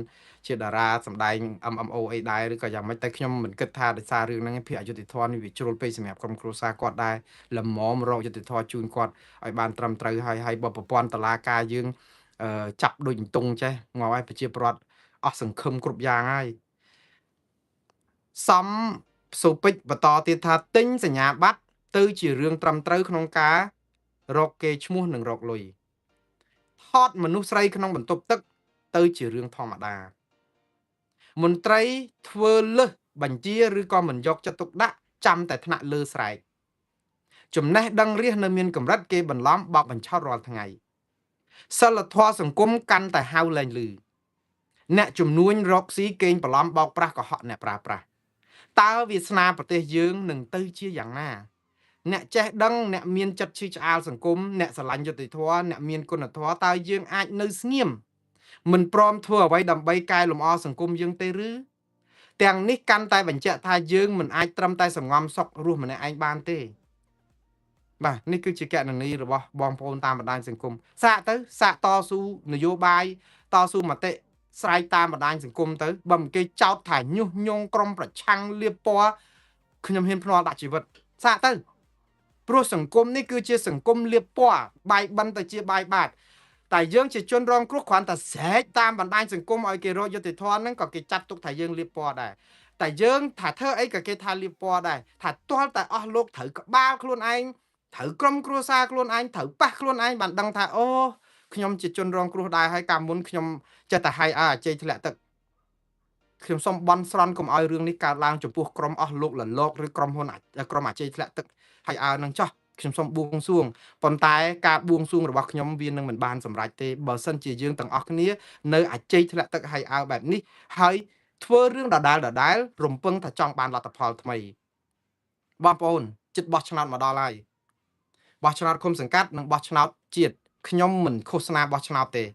ជាតារាសម្ដែង MMO អីដែរឬក៏យ៉ាងម៉េចតែខ្ញុំមិនគិតថាដោយសាររឿងហ្នឹងភាពអយុត្តិធម៌នេះវាជ្រុលពេកសម្រាប់ក្រុមគ្រួសារគាត់ដែរល្មមរកយុត្តិធម៌ជូនគាត់ឲ្យបានត្រឹមត្រូវហើយហើយបើប្រព័ន្ធតុលាការយើងចាប់ដូចអន្ទង់ចេះងាប់ហើយប្រជាពលរដ្ឋអស់សង្ឃឹមគ្រប់យ៉ាងហើយសំសូពេចបន្តទៀតថាទិញសញ្ញាបត្រទៅជារឿងត្រឹមត្រូវក្នុងការរកគេឈ្មោះនិងរកលុយថតមនុស្សស្រីក្នុងបន្ទប់ទឹកទៅជារឿងធម្មតាមន្ត្រីធ្វើលឹះបញ្ជាឬក៏មិនយកចិត្តទុកដាក់ចាំតែថ្នាក់លើស្រែកចំណេះដឹងរះនៅមានកម្រិតគេបន្លំបោកបញ្ឆោតរាល់ថ្ងៃសិលធម៌សង្គមកាន់តែហៅលែងលឺអ្នកជំនួញរកស៊ីកេងបន្លំបោកប្រាស់កុហកអ្នកប្រើប្រាស់តើវាសនាប្រទេសយើងនឹងទៅជាយ៉ាងណាអ្នកចេះដឹងអ្នកមានចិត្តឈឺឆ្អាលសង្គមអ្នកស្រឡាញ់យុត្តិធម៌អ្នកមានគុណធម៌តើយើងអាចនៅស្ងៀមមិនព្រមធ្វើអ្វីដើម្បីកែលម្អសង្គមយើងទេឬទាំងនេះកាន់តែបញ្ជាក់ថាយើងមិនអាចត្រឹមតែសង្ងំសុខរស់ម្នាក់ឯងបានទេបាទនេះគឺជាកណនីរបស់បងប្អូនតាមបណ្ដាញសង្គមសាកទៅសាកតស៊ូនយោបាយតស៊ូមតិស្រែកតាមបណ្ដាញសង្គមទៅបើមិនគេចោទថាញុះញង់ក្រុមប្រឆាំងលៀបពណ៌ខ្ញុំហ៊ានភ្នាល់ដាក់ជីវិតសាកទៅព្រោះសង្គមនេះគឺជាសង្គមលៀបពណ៌បាយបិណ្ឌទៅជាបាយបាតតែយើងជាជនរងគ្រោះគ្រាន់តែស្រែកតាមបណ្ដាញសង្គមឲ្យគេរកយុត្តិធម៌ហ្នឹងក៏គេចាត់ទុកថាយើងលៀបពណ៌ដែរតែយើងថាធ្វើអីក៏គេថាលៀបពណ៌ដែរថាទាល់តែអស់លោកត្រូវក្បាលខ្លួនឯងត្រូវក្រុមគ្រួសារខ្លួនឯងត្រូវប៉ះខ្លួនឯងបានដឹងថាអូខ្ញុំជាជនរងគ្រោះដែរហើយកាលមុនខ្ញុំចេះតែហាយអាជ័យធ្លាក់ទឹកខ្ញុំសូមបន់ស្រន់កុំឲ្យរឿងនេះកើតឡើងចំពោះក្រុមអស់លោកលលោកឬក្រុមហ៊ុនក្រុមអាជ័យធ្លាក់ទឹកហើយអើនឹងចោះខ្ញុំសូមបួងសួងប៉ុន្តែការបួងសួងរបស់ខ្ញុំវានឹងមិនបានសម្រេចទេបើសិនជាយើងទាំងអស់គ្នានៅអាជ័យធ្លាក់ទឹកហើយអើបែបនេះហើយធ្វើរឿងដដែលដដែលរំពឹងថាចង់បានលទ្ធផលថ្មីបងប្អូនចិត្តបោះឆ្នោតមកដល់ហើយបោះឆ្នោតឃុំសង្កាត់និងបោះឆ្នោតជាតិខ្ញុំមិនឃោសនាបោះឆ្នោតទេ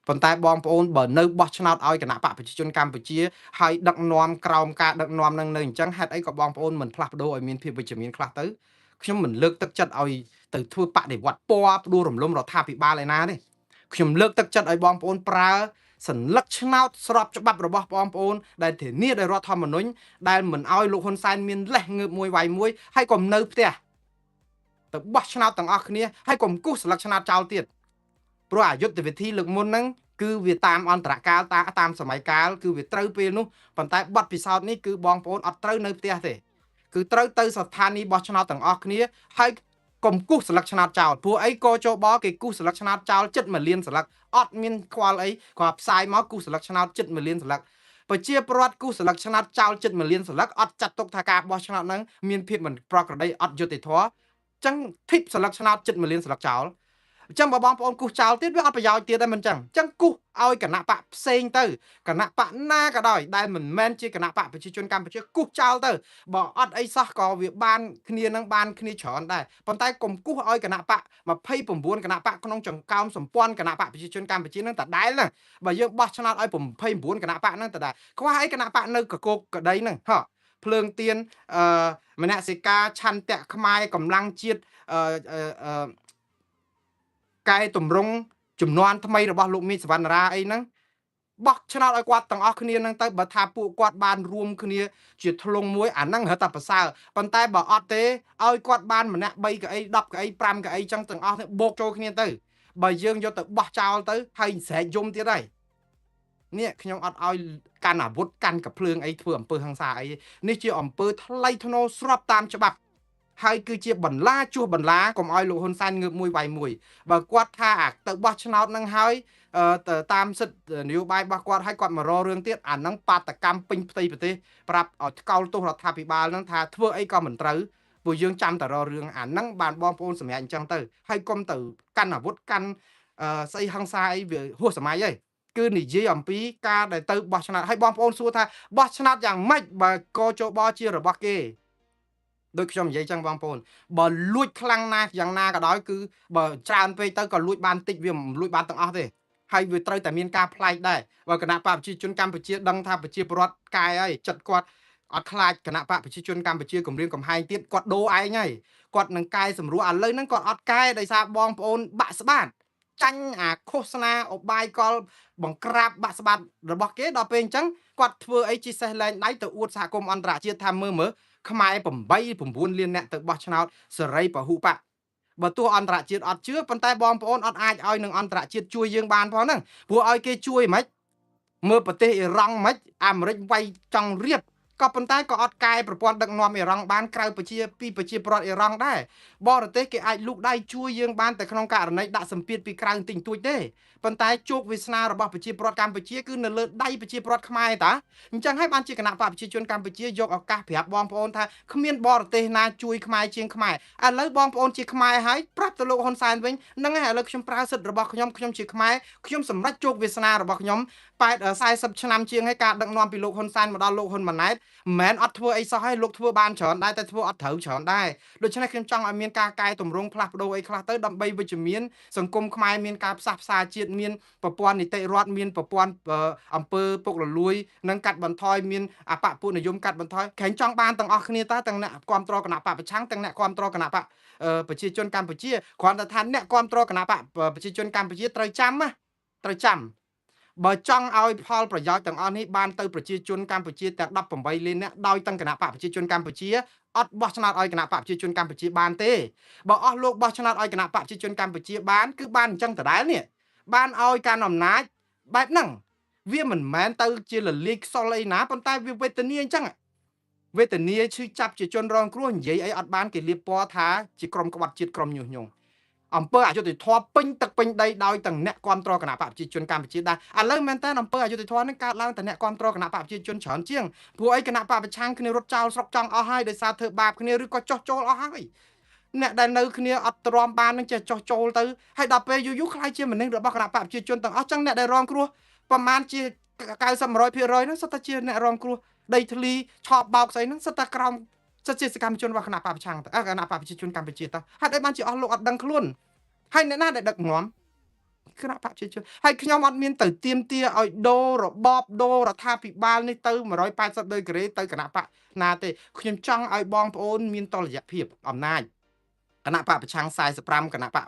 ប៉ុន្តែបងប្អូនបើនៅបោះឆ្នោតឲ្យគណៈបកប្រជាជនកម្ពុជាហើយដឹកនាំក្រោមការដឹកនាំនឹងនៅអញ្ចឹងហេតុអីក៏បងប្អូនមិនផ្លាស់ប្ដូរឲ្យមានភាពវិជ្ជមានខ្លះទៅខ្ញុំមិនលើកទឹកចិត្តឲ្យទៅធ្វើបដិវត្តពណ៌ផ្ដួលរំលំរដ្ឋាភិបាលឯណាទេខ្ញុំលើកទឹកចិត្តឲ្យបងប្អូនប្រើសន្លឹកឆ្នោតស្របច្បាប់របស់បងប្អូនដែលធានាដោយរដ្ឋធម្មនុញ្ញដែលមិនឲ្យលោកហ៊ុនសែនមានលេសងើបមួយវាយមួយហើយកុំនៅផ្ទះទៅបោះឆ្នោតទាំងអស់គ្នាហើយកុំគូសសន្លឹកឆ្នោតចោលទៀតព្រោះអយុត្តិវិធីលើកមុនហ្នឹងគឺវាតាមអន្តរកាលតាមសម័យកាលគឺវាត្រូវពេលនោះប៉ុន្តែបទពិសោធន៍នេះគឺបងប្អូនអត់ត្រូវនៅផ្ទះទេគឺត្រូវទៅស្ថានីយ៍បោះឆ្នោតទាំងអស់គ្នាហើយកុំគូសសន្លឹកឆ្នោតចោលព្រោះអីកោជបគេគូសសន្លឹកឆ្នោតចោលជិត1លានសន្លឹកអត់មានខ្វល់អីគាត់ផ្សាយមកគូសសន្លឹកឆ្នោតជិត1លានសន្លឹកប្រជាពលរដ្ឋគូសសន្លឹកឆ្នោតចោលជិត1លានសន្លឹកអត់ចាត់ទុកថាការបោះឆ្នោតហ្នឹងមានភាពមិនប្រក្រតីអត់យុត្តិធម៌ចឹងធីបសន្លឹកឆ្នោតជិត1លានសន្លឹកចោលអញ្ចឹងបើបងប្អូនគូសចោលទៀតវាអត់ប្រយោជន៍ទៀតដែរមិនអញ្ចឹងអញ្ចឹងគូសឲ្យគណៈបកផ្សេងទៅគណៈបកណាក៏ដោយដែលមិនមែនជាគណៈបកប្រជាជនកម្ពុជាគូសចោលទៅបើអត់អីសោះក៏វាបានគ្នានឹងបានគ្នាច្រើនដែរប៉ុន្តែកុំគូសឲ្យគណៈបក29គណៈបកក្នុងចង្កោមសម្ព័ន្ធគណៈបកប្រជាជនកម្ពុជានឹងដដែលហ្នឹងបើយើងបោះឆ្នោតឲ្យ29គណៈបកហ្នឹងដដែលខ្វះអីគណៈបកនៅកកកក្តីហ្នឹងហ៎ភ្លើងទៀនមនសិការឆន្ទៈខ្មែរកម្លាំងជាតិកែតម្រង់ចំនួនថ្មីរបស់លោកមេឃសវណ្ណរាអីហ្នឹងបោះឆ្នោតឲ្យគាត់ទាំងអស់គ្នាហ្នឹងទៅបើថាពួកគាត់បានរួមគ្នាជាធ្លុងមួយអាហ្នឹងរត់តែប្រសើរប៉ុន្តែបើអត់ទេឲ្យគាត់បានម្នាក់3កៅអី10កៅអី5កៅអីចឹងទាំងអស់នេះបូកចូលគ្នាទៅបើយើងយកទៅបោះចោលទៅហើយស្រែកយំទៀតហើយនេះខ្ញុំអត់ឲ្យកាន់អាវុធកាន់កាភ្លើងអីធ្វើអំពើហិង្សាអីនេះជាអំពើថ្លៃថ្នូរស្របតាមច្បាប់ហើយគឺជាបន្លាជួសបន្លាកុំឲ្យលោកហ៊ុនសែនងើបមួយវាយមួយបើគាត់ថាទៅបោះឆ្នោតនឹងហើយទៅតាមសិទ្ធិនយោបាយរបស់គាត់ហើយគាត់មករករឿងទៀតអាហ្នឹងបាតកម្មពេញផ្ទៃប្រទេសប្រាប់ឲ្យថ្កោលទោសរដ្ឋាភិបាលហ្នឹងថាធ្វើអីក៏មិនត្រូវពួកយើងចាំតែរករឿងអាហ្នឹងបានបងប្អូនសម្រាប់អញ្ចឹងទៅហើយកុំទៅកាន់អាវុធកាន់ស្អីហិង្សាអីវាហួសសម័យហើយគឺនិយាយអំពីការដែលទៅបោះឆ្នោតហើយបងប្អូនសួរថាបោះឆ្នោតយ៉ាងម៉េចបើកោជបជារបស់គេដូចខ្ញុំនិយាយចឹងបងប្អូនបើលួចខ្លាំងណាស់យ៉ាងណាក៏ដោយគឺបើច្រើនពេកទៅក៏លួចបានតិចវាមិនលួចបានទាំងអស់ទេហើយវាត្រូវតែមានការប្លែកដែរបើគណៈបកប្រជាជនកម្ពុជាដឹងថាប្រជាពលរដ្ឋកែហើយចិត្តគាត់ អត់ខ្លាចគណៈបកប្រជាជនកម្ពុជាគម្រាមកំហែងទៀតគាត់ដូរឯងហើយគាត់នឹងកែសម្រួលឥឡូវហ្នឹងគាត់អត់កែដោយសារបងប្អូនបាក់ស្បាតចាញ់អាឃោសនាឧបាយកលបង្ក្រាបបាក់ស្បាតរបស់គេដល់ពេលអញ្ចឹងគាត់ធ្វើអីជីសេះលែងដៃទៅអួតសហគមន៍អន្តរជាតិថាមើលមើលខ្មែរ8 9លានអ្នកទៅបោះឆ្នោតសេរីពហុបកបើទោះអន្តរជាតិអត់ជឿប៉ុន្តែបងប្អូនអត់អាចឲ្យនឹងអន្តរជាតិជួយយើងបានផងហ្នឹងព្រោះឲ្យគេជួយមិនមើលប្រទេសអ៊ីរ៉ង់មិនអាមេរិកវាយចង់រៀបក៏ប៉ុន្តែក៏អត់កែប្រព័ន្ធដឹកនាំអ៊ីរ៉ង់បានក្រៅប្រជាពីប្រជាប្រដ្ឋអ៊ីរ៉ង់ដែរបរទេសគេអាចលូកដៃជួយយើងបានតែក្នុងករណីដាក់សម្ពាធពីក្រៅតិចតួចទេប៉ុន្តែជោគវាសនារបស់ប្រជាប្រដ្ឋកម្ពុជាគឺនៅលើដៃប្រជាប្រដ្ឋខ្មែរតាអញ្ចឹងហើយបានជាគណៈបកប្រជាជនកម្ពុជាយកឱកាសប្រាប់បងប្អូនថាគ្មានបរទេសណាជួយខ្មែរជាងខ្មែរឥឡូវបងប្អូនជាខ្មែរហើយប្រាប់ទៅលោកហ៊ុនសែនវិញហ្នឹងហើយឥឡូវខ្ញុំប្រើសិទ្ធិរបស់ខ្ញុំខ្ញុំជាខ្មែរខ្ញុំសម្រេចជោគវាសនារបស់ខ្ញុំ80 40ឆ្នាំជាងហើយការដឹកនាំពីលោកហ៊ុនសែនមកដល់លោកហ៊ុនម៉ាណែតមិនមែនអត់ធ្វើអីសោះហើយលោកធ្វើបានច្រើនដែរតែធ្វើអត់ត្រូវច្រើនដែរដូច្នេះខ្ញុំចង់ឲ្យមានការកែតម្រង់ផ្លាស់ប្ដូរអីខ្លះទៅដើម្បីវិជ្ជមានសង្គមខ្មែរមានការផ្សះផ្សាជាតិមានប្រព័ន្ធនីតិរដ្ឋមានប្រព័ន្ធអំពើពុករលួយនិងកាត់បន្ថយមានអបពុនិយមកាត់បន្ថយក្រែងចង់បានទាំងអស់គ្នាតើទាំងអ្នកគ្រប់គ្រងគណៈបកប្រឆាំងទាំងអ្នកគ្រប់គ្រងគណៈបកប្រជាជនកម្ពុជាគ្រាន់តែថាអ្នកគ្រប់គ្រងគណៈបកប្រជាជនកម្ពុជាត្រូវចាំណាត្រូវចាំបើចង់ឲ្យផលប្រយោជន៍ទាំងអស់នេះបានទៅប្រជាជនកម្ពុជាទាំង18លាននាក់ដោយទាំងគណៈបកប្រជាជនកម្ពុជាអត់បោះឆ្នោតឲ្យគណៈបកប្រជាជនកម្ពុជាបានទេបើអស់លោកបោះឆ្នោតឲ្យគណៈបកប្រជាជនកម្ពុជាបានគឺបានអញ្ចឹងដដែលនេះបានឲ្យការអំណាចបែបហ្នឹងវាមិនមែនទៅជាលលាយខ្សលអីណាប៉ុន្តែវាវេទនាអញ្ចឹងវេទនាឈឺចាប់ជាជនរងគ្រោះនិយាយអីអត់បានគេលៀបពណ៌ថាជាក្រុមក្បត់ជាតិក្រុមញុះញង់អំពើអយុត្តិធម៌ពេញទឹកពេញដីដោយទាំងអ្នកគ្រប់គ្រងគណៈបកប្រជាជនកម្ពុជាដែរឥឡូវមែនតើអំពើអយុត្តិធម៌នឹងកើតឡើងតែអ្នកគ្រប់គ្រងគណៈបកប្រជាជនច្រើនជាងព្រោះអីគណៈបកប្រឆាំងគ្នារត់ចោលស្រុកចង់អស់ហើយដោយសារធ្វើបាបគ្នាឬក៏ចោះចូលអស់ហើយអ្នកដែលនៅគ្នាអត់ទ្រាំបាននឹងចេះចោះចូលទៅហើយដល់ពេលយូរយូរខ្លាយជាមនុស្សរបស់គណៈបកប្រជាជនទាំងអស់ចឹងអ្នកដែលរងគ្រោះប្រមាណជា90 100%ហ្នឹងសុទ្ធតែជាអ្នករងគ្រោះដីធ្លីឆោបបោកស្អីហ្នឹងសុទ្ធតែក្រោមសិទ្ធិជាសកម្មជនរបស់គណៈបកប្រឆាំងគណៈបកប្រជាជនកម្ពុជាតើហេតុអីបានជាអស់លោកអត់ដឹងខ្លួនហើយអ្នកណាដែលដឹកនាំគណៈបកប្រជាជនហើយខ្ញុំអត់មានទៅទៀមទាឲ្យដូររបបដូររដ្ឋាភិបាលនេះទៅ180ដឺក្រេទៅគណៈបកណាទេខ្ញុំចង់ឲ្យបងប្អូនមានតុល្យភាពអំណាចគណៈបកប្រឆាំង45គណៈបក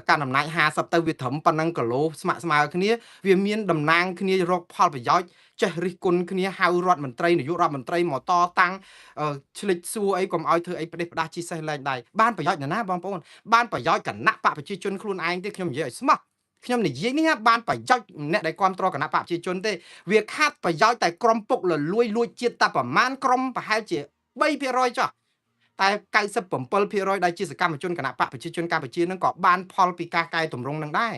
កាន់អំណាច50ទៅវាត្រឹមប៉ុណ្ណឹងគីឡូស្ម័គ្រស្មើគ្នាវាមានតំណាងគ្នារកផលប្រយោជន៍ចេះរិះគន់គ្នាហៅរដ្ឋមន្ត្រីនាយករដ្ឋមន្ត្រីមកតតាំងឆ្លិចសួរអីកុំឲ្យធ្វើអីផ្ដេសផ្ដាស់ជីសេះលែងដៃបានប្រយោជន៍ណាស់បងប្អូនបានប្រយោជន៍គណៈបកប្រជាជនខ្លួនឯងទេខ្ញុំនិយាយឲ្យស្មោះខ្ញុំនិយាយនេះបានប្រយោជន៍អ្នកដែលគ្រប់គ្រងគណៈបកប្រជាជនទេវាខាត់ប្រយោជន៍តែក្រុមពុកលលួយលួចជាតិតែប្រមាណក្រុមប្រហែលជា3%ចុះតែ97%ដែលជាសកម្មជនគណៈបកប្រជាជនកម្ពុជានឹងក៏បានផលពីការកែតម្រង់នឹងដែរ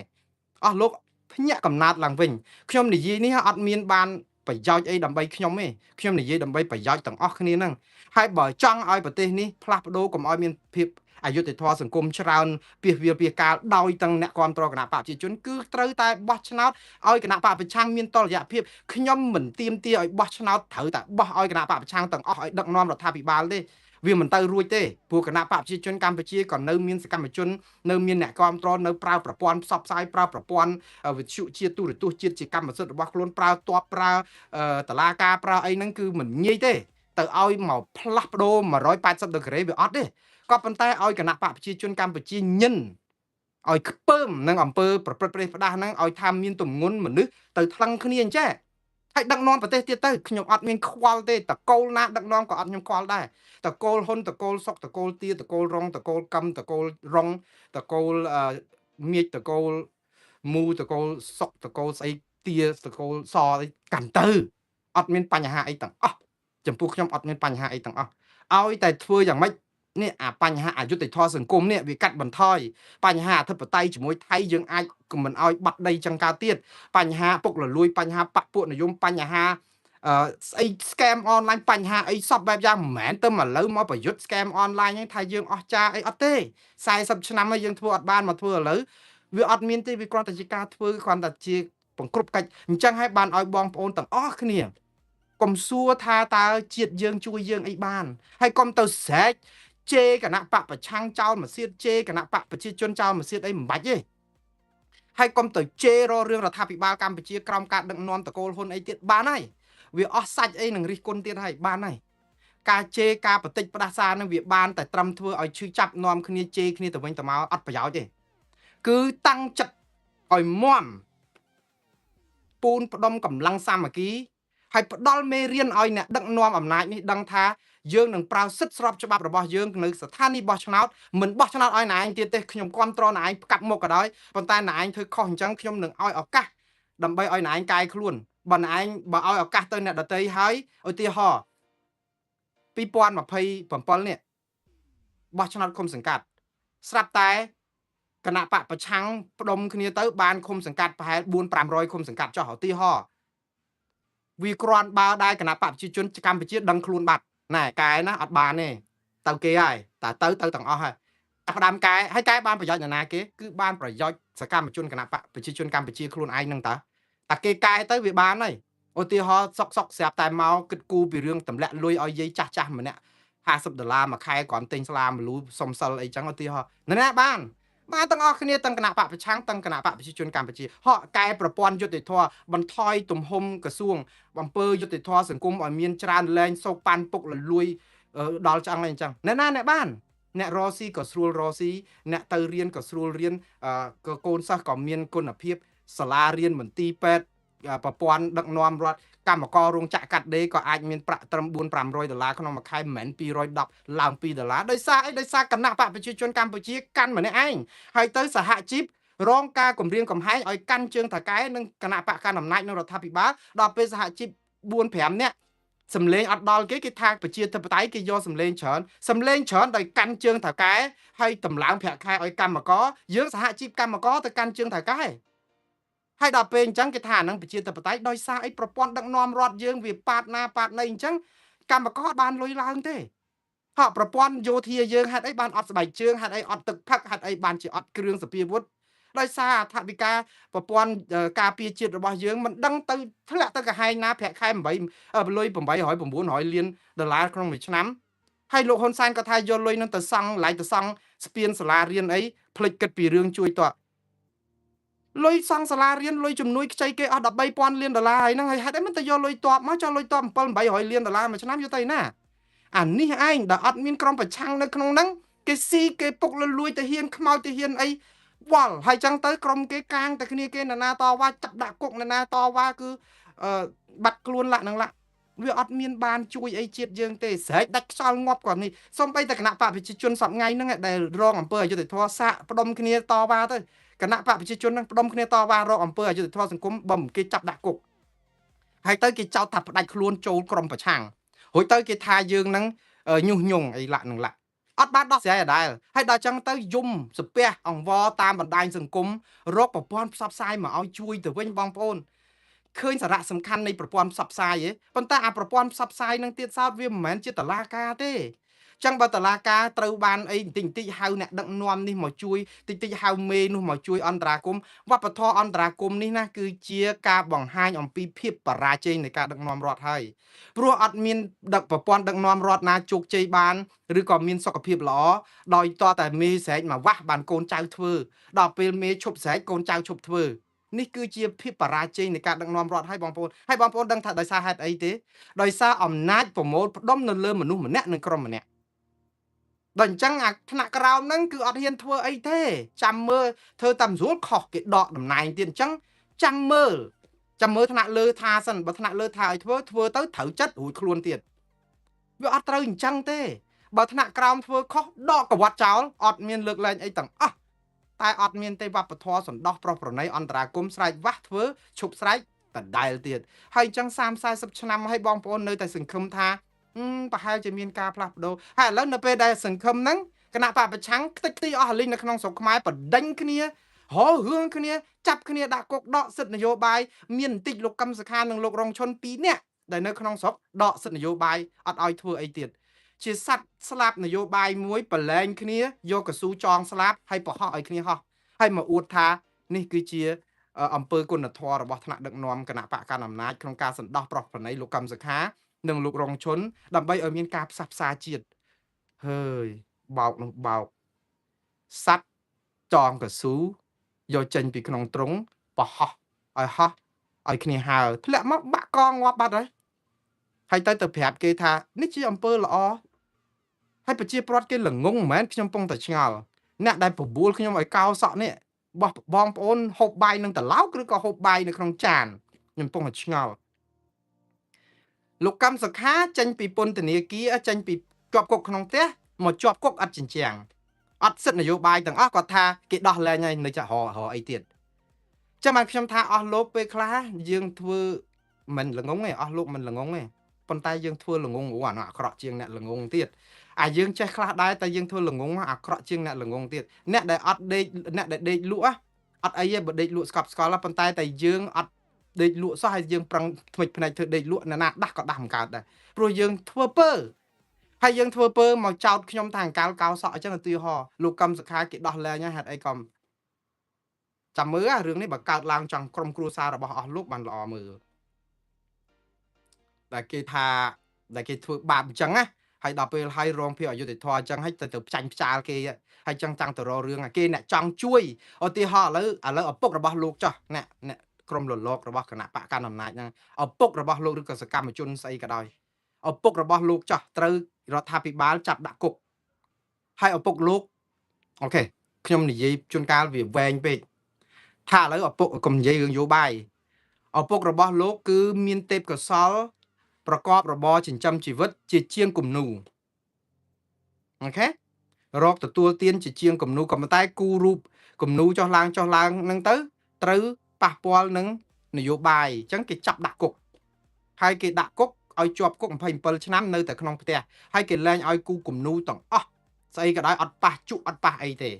អស់លោកភ្ញាក់កំណើតឡើងវិញខ្ញុំនិយាយនេះអត់មានបានប្រយោជន៍អីដើម្បីខ្ញុំទេខ្ញុំនិយាយដើម្បីប្រយោជន៍ទាំងអស់គ្នាហ្នឹងហើយបើចង់ឲ្យប្រទេសនេះផ្លាស់ប្ដូរកុំឲ្យមានភាពអយុត្តិធម៌សង្គមច្រើនពីវាពីកាលដោយទាំងអ្នកគ្រប់គ្រងគណៈបកប្រជាជនគឺត្រូវតែបោះឆ្នោតឲ្យគណៈបកប្រឆាំងមានតុល្យភាពខ្ញុំមិនទាមទារឲ្យបោះឆ្នោតត្រូវតែបោះឲ្យគណៈបកប្រឆាំងទាំងអស់ឲ្យដឹកនាំរដ្ឋាភិបាលទេវាមិនទៅរួចទេព្រោះគណៈបកប្រជាជនកម្ពុជាក៏នៅមានសកម្មជននៅមានអ្នកគ្រប់គ្រងនៅប្រើប្រព័ន្ធផ្សព្វផ្សាយប្រើប្រព័ន្ធវិទ្យុជាតិទូរទស្សន៍ជាតិជាកម្មសិទ្ធិរបស់ខ្លួនប្រើតបប្រើតឡាការប្រើអីហ្នឹងគឺមិនងាយទេទៅឲ្យមកផ្លាស់ប្ដូរ180ដឺក្រេវាអត់ទេក៏ប៉ុន្តែឲ្យគណៈបកប្រជាជនកម្ពុជាញិនឲ្យខ្ពើមនឹងអំពើប្រព្រឹត្តប្រេះផ្ដាស់ហ្នឹងឲ្យថាមានទម្ងន់មនុស្សទៅថ្លឹងគ្នាអញ្ចេះហើយដឹកនាំប្រទេសទៀតទៅខ្ញុំអត់មានខ្វល់ទេតកូលណាដឹកនាំក៏អត់ខ្ញុំខ្វល់ដែរតកូលហ៊ុនតកូលសុកតកូលទាតកូលរងតកូលកឹមតកូលរងតកូលមៀចតកូលមូតកូលសុកតកូលស្អីទាតកូលសអីកាន់ទៅអត់មានបញ្ហាអីទាំងអស់ចំពោះខ្ញុំអត់មានបញ្ហាអីទាំងអស់ឲ្យតែធ្វើយ៉ាងម៉េចនេះអាបញ្ហាអយុត្តិធម៌សង្គមនេះវាកាត់បន្ថយបញ្ហាអធិបតេយ្យជាមួយថៃយើងអាចមិនឲ្យបាត់ដីចឹងកើតទៀតបញ្ហាពុករលួយបញ្ហាបពពួកនិយមបញ្ហាស្អី scam online បញ្ហាអីសពបែបយ៉ាងមិនមែនទៅឥឡូវមកប្រយុទ្ធ scam online ហ្នឹងថាយើងអស់ចាអីអត់ទេ40ឆ្នាំហើយយើងធ្វើអត់បានមកធ្វើឥឡូវវាអត់មានទេវាគ្រាន់តែជាការធ្វើគ្រាន់តែជាបង្ក្រប់កិច្ចអញ្ចឹងហើយបានឲ្យបងប្អូនទាំងអស់គ្នាកុំសួរថាតើជាតិយើងជួយយើងអីបានហើយកុំទៅស្រែកជេរគណៈបកប្រឆាំងចោលមកសៀតជេរគណៈបកប្រជាជនចោលមកសៀតអីមិនបាច់ទេហើយកុំទៅជេររករឿងរដ្ឋាភិបាលកម្ពុជាក្រោមការដឹកនាំតកូលហ៊ុនអីទៀតបានហើយ វាអស់សាច់អីនឹងរិះគន់ទៀតហើយបានហើយការជេរការបតិចផ្ដាសានឹងវាបានតែត្រឹមធ្វើឲ្យឈឺចាប់នាំគ្នាជេរគ្នាទៅវិញទៅមកអត់ប្រយោជន៍ទេគឺតាំងចិត្តឲ្យមពូនផ្ដុំកម្លាំងសាមគ្គីហើយផ្ដល់មេរៀនឲ្យអ្នកដឹកនាំអំណាចនេះដឹងថាយើងនឹងប្រើសិទ្ធិស្របច្បាប់របស់យើងនៅស្ថានីយ៍បោះឆ្នោតមិនបោះឆ្នោតឲ្យណែឯងទៀតទេខ្ញុំគ្រប់គ្រងណែឯងផ្កាប់មុខក៏ដោយប៉ុន្តែណែឯងធ្វើខុសអញ្ចឹងខ្ញុំនឹងឲ្យឱកាសដើម្បីឲ្យណែឯងកែខ្លួនបើណែឯងបើឲ្យឱកាសទៅអ្នកដទៃហើយឧទាហរណ៍2027នេះបោះឆ្នោតឃុំសង្កាត់ស្រាប់តែគណៈបកប្រឆាំងផ្ដុំគ្នាទៅបានឃុំសង្កាត់ប្រហែល4 500ឃុំសង្កាត់ចុះឧទាហរណ៍វាគ្រាន់បើដែរគណៈបកប្រជាជនកម្ពុជាដឹងខ្លួនបាត់ណែកែណាអត់បានទេទៅគេហើយតែទៅទាំងអស់ហើយផ្ដាំកែហើយកែបានប្រយោជន៍នរណាគេគឺបានប្រយោជន៍សកម្មជនគណៈបកប្រជាជនកម្ពុជាខ្លួនឯងហ្នឹងតើតែគេកែទៅវាបានហើយឧទាហរណ៍សុកសុកស្រាប់តែមកគិតគូរពីរឿងទម្លាក់លុយឲ្យយាយចាស់ចាស់ម្នាក់50ដុល្លារមួយខែគ្រាន់ទិញស្លាមលូសុំសិលអីចឹងឧទាហរណ៍នរណាបានបានទាំងអស់គ្នាទាំងគណៈបកប្រឆាំងទាំងគណៈបកប្រជាជនកម្ពុជាហកកែប្រព័ន្ធយុត្តិធម៌បន្ថយទំហំក្រសួងអំពើយុត្តិធម៌សង្គមឲ្យមានច្រើនលែងសោកប៉ាន់ពុកលលួយដល់ឆ្អឹងអីចឹងអ្នកណាអ្នកបានអ្នករស៊ីក៏ស្រួលរស៊ីអ្នកទៅរៀនក៏ស្រួលរៀនកូនសិស្សក៏មានគុណភាពសាលារៀនមន្ទីរពេទ្យប្រព័ន្ធដឹកនាំរដ្ឋកម្មកររោងចក្រកាត់ដេរក៏អាចមានប្រាក់ត្រឹម4 500ដុល្លារក្នុងមួយខែមិនមែន210ឡើង2ដុល្លារដោយសារអីដោយសារគណៈបកប្រជាជនកម្ពុជាកាន់ម្នាក់ឯងហើយទៅសហជីពរងការគំរាមកំហែងឲ្យកាន់ជើងថកែនិងគណៈបកកាន់អំណាចនៅរដ្ឋាភិបាលដល់ពេលសហជីព4 5នាក់សម្លេងអត់ដល់គេគេថាប្រជាធិបតេយ្យគេយកសម្លេងច្រើនសម្លេងច្រើនដោយកាន់ជើងថកែហើយតម្លើងប្រាក់ខែឲ្យកម្មករយើងសហជីពកម្មករទៅកាន់ជើងថកែហើយដល់ពេលអញ្ចឹងគេថាអានឹងប្រជាធិបតេយ្យដោយសារអីប្រព័ន្ធដឹកនាំរដ្ឋយើងវាប៉ាតណាប៉ាតណីអញ្ចឹងកម្មករបានលុយឡើងទេហកប្រព័ន្ធយោធាយើងហេតុអីបានអត់ស្បែកជើងហេតុអីអត់ទឹកផឹកហេតុអីបានជាអត់គ្រឿងសព្វាវុធដោយសារអថវិកាប្រព័ន្ធការពារជាតិរបស់យើងមិនដឹងទៅធ្លាក់ទៅកហែងណាប្រាក់ខែ8លុយ800 900លានដុល្លារក្នុងមួយឆ្នាំហើយលោកហ៊ុនសែនក៏ថាយកលុយនឹងទៅសង់ឡៃទៅសង់ស្ពានសាលារៀនអីភ្លេចគិតពីរឿងជួយតលុយសង់សាលារៀនលុយជំនួយខ្ចីគេអស់13,000លានដុល្លារហើយហ្នឹងហើយហេតុអីមិនទៅយកលុយតបមកចោលលុយតប7 800លានដុល្លារមួយឆ្នាំយកទៅណាអានេះឯងដែលអត់មានក្រុមប្រឆាំងនៅក្នុងហ្នឹងគេស៊ីគេពុកលលួយទៅហ៊ានខ្មោចទៅហ៊ានអីវល់ហើយចឹងទៅក្រុមគេកាងតែគ្នាគេនរណាតវ៉ាចាប់ដាក់គុកនរណាតវ៉ាគឺបាត់ខ្លួនលាក់នឹងលាក់វាអត់មានបានជួយអីជាតិយើងទេស្រែកដាច់ខ្យល់ងាប់គាត់នេះសំបីតែគណៈបកប្រជាជនសប្ងៃហ្នឹងដែលរងអំពើអយុត្តិធម៌សាកផ្ដុំគ្នាតវ៉ាទៅគណៈបកប្រជាជនហ្នឹងផ្ដុំគ្នាតវ៉ារកអំពើអយុត្តិធម៌សង្គមបំគេចាប់ដាក់គុកហើយទៅគេចោទថាផ្ដាច់ខ្លួនចូលក្រុមប្រឆាំងរួចទៅគេថាយើងហ្នឹងញុះញង់អីលាក់នឹងលាក់អត់បានដោះស្រាយដដែលហើយដល់ចឹងទៅយំសាពះអង្វរតាមបណ្ដាញសង្គមរកប្រព័ន្ធផ្សព្វផ្សាយមកឲ្យជួយទៅវិញបងប្អូនឃើញសារៈសំខាន់នៃប្រព័ន្ធផ្សព្វផ្សាយទេប៉ុន្តែអាប្រព័ន្ធផ្សព្វផ្សាយនឹងទៀតសោតវាមិនមែនជាតឡាការទេចឹងបើតឡាការត្រូវបានអីបន្តិចបន្តិចហៅអ្នកដឹកនាំនេះមកជួយតិចតិចហៅមេនោះមកជួយអន្តរាគមវប្បធម៌អន្តរាគមនេះណាគឺជាការបង្ហាញអំពីភាពបរាជ័យនៃការដឹកនាំរដ្ឋហើយព្រោះអត់មានដឹកប្រព័ន្ធដឹកនាំរដ្ឋណាជោគជ័យបានឬក៏មានសុខភាពល្អដោយតតែមេស្រែកមកវាស់បានកូនចៅធ្វើដល់ពេលមេឈប់ស្រែកកូនចៅឈប់ធ្វើនេះគឺជាភាពបរាជ័យនៃការដឹកនាំរដ្ឋឲ្យបងប្អូនហើយបងប្អូនដឹងថាដោយសារហេតុអីទេដោយសារអំណាចប្រមូលផ្ដុំនៅលើមនុស្សម្នាក់និងក្រុមម្នាក់ដល់អញ្ចឹងអាថ្នាក់ក្រោមហ្នឹងគឺអត់ហ៊ានធ្វើអីទេចាំមើលធ្វើតាមស្រួលខុសគេដកតំណែងទៀតអញ្ចឹងចាំមើលថ្នាក់លើថាសិនបើថ្នាក់លើថាឲ្យធ្វើធ្វើទៅត្រូវចិត្តរួចខ្លួនទៀតវាអត់ត្រូវអញ្ចឹងទេបើថ្នាក់ក្រោមធ្វើខុសដកកវត្តចោលអត់មានលើកលែងអីទាំងអស់តែអត់មានទេវប្បធម៌សន្តោសប្រុសប្រណីអន្តរាគមស្រែកវាស់ធ្វើឈប់ស្រែកដដែលទៀតហើយអញ្ចឹង30 40ឆ្នាំឲ្យបងប្អូននៅតែសង្ឃឹមថាប្រហែលជាមានការផ្លាស់ប្ដូរហើយឥឡូវនៅពេលដែលសង្ឃឹមហ្នឹងគណៈបកប្រឆាំងខ្ទេចខ្ទីអស់លីងនៅក្នុងស្រុកខ្មែរបដិញគ្នាររឿងគ្នាចាប់គ្នាដាក់គុកដកសិទ្ធិនយោបាយមានបន្តិចលោកកឹមសុខានិងលោករងឈុន2នាក់ដែលនៅក្នុងស្រុកដកសិទ្ធិនយោបាយអត់ឲ្យធ្វើអីទៀតជាសัตว์ស្លាប់នយោបាយមួយប្រឡែងគ្នាយកកស៊ូចងស្លាប់ហើយប្រហោះឲ្យគ្នាហោះហើយមកអួតថានេះគឺជាអំពើគុណធម៌របស់ថ្នាក់ដឹកនាំគណៈបកកណ្ដាលអំណាចក្នុងការសន្តោសប្រុសប្រណីលោកកឹមសុខានិងលោករងឈុនដើម្បីឲ្យមានការផ្សះផ្សាជាតិហើយបោកនោះបោកសัตว์ចងកស៊ូយកចេញពីក្នុងទ្រុងប្រហោះឲ្យហោះឲ្យគ្នាហើធ្លាក់មកបាក់កងាប់បាត់ហើយ ហើយទៅប្រាប់គេថានេះជាអំពើល្អហើយប្រជាប្រដ្ឋគេល្ងងមិនមែនខ្ញុំពងតែឆ្ងល់អ្នកដែលបបួលខ្ញុំឲ្យកោសក់នេះបោះបងប្អូនហូបបាយនឹងត្រឡោកឬក៏ហូបបាយនៅក្នុងចានខ្ញុំពងតែឆ្ងល់លោកកម្មសុខាចេញពីពន្ធនាគារចេញពីជាប់គុកក្នុងផ្ទះមកជាប់គុកអត់ចិញ្ចាំងអត់សិទ្ធិនយោបាយទាំងអស់គាត់ថាគេដោះលែងហើយនៅចាក់រអីទៀតចាំបានខ្ញុំថាអស់លោកពេលខ្លះយើងធ្វើមិនល្ងងទេអស់លោកមិនល្ងងទេប៉ុន្តែយើងធ្វើល្ងងអូអានោះអាក្រក់ជាងអ្នកល្ងងទៀតអាយើងចេះខ្លះដែរតែយើងធ្វើល្ងងអាក្រក់ជាងអ្នកល្ងងទៀតអ្នកដែលអត់ដេកអ្នកដែលដេកលក់អត់អីទេបើដេកលក់ស្កប់ស្កល់ប៉ុន្តែតែយើងអត់ដេកលក់សោះហើយយើងប្រឹងថ្មិចភ្នែកធ្វើដេកលក់អ្នកណាដាស់ក៏ដាស់មិនកើតដែរព្រោះយើងធ្វើពើហើយយើងធ្វើពើមកចោតខ្ញុំថាអង្កាលកោសក់អញ្ចឹងឧទាហរណ៍លោកកឹមសុខាគេដោះលែងហើយហេតុអីក៏ចាំមើលរឿងនេះបើកើតឡើងចង់ក្រុមគ្រួសាររបស់អស់លោកបានល្អមើលដែលគេថាដែលគេធ្វើបាបអញ្ចឹងណាហើយដល់ពេលហើយរងភាពអយុត្តិធម៌អញ្ចឹងហើយទៅផ្ចាញ់ផ្ចាលគេហើយចឹងចាំងទៅរករឿងគេអ្នកចង់ជួយឧទាហរណ៍ឥឡូវឪពុករបស់លោកចោះអ្នកក្រុមលលករបស់គណៈបកកណ្ដាលអំណាចហ្នឹងឪពុករបស់លោកឬក៏សកម្មជនស្អីក៏ដោយឪពុករបស់លោកចោះត្រូវរដ្ឋាភិបាលចាប់ដាក់គុកហើយឪពុកលោកអូខេខ្ញុំនិយាយជួនកាលវាវែងពេកថាឥឡូវឪពុកកុំនិយាយរឿងយោបាយឪពុករបស់លោកគឺមានទេពកោសលប្រកបរបរចិញ្ចឹមជីវិតជាជាងគំនូអូខេរកទទួលទានជាជាងគំនូក៏ប៉ុន្តែគូរូបគំនូចុះឡើងហ្នឹងទៅត្រូវប៉ះពាល់នឹងនយោបាយអញ្ចឹងគេចាប់ដាក់គុកហើយគេដាក់គុកឲ្យជាប់គុក27ឆ្នាំនៅតែក្នុងផ្ទះហើយគេលែងឲ្យគូគំនូទាំងអស់ស្អីក៏ដោយអត់ប៉ះជក់អត់ប៉ះអីទេ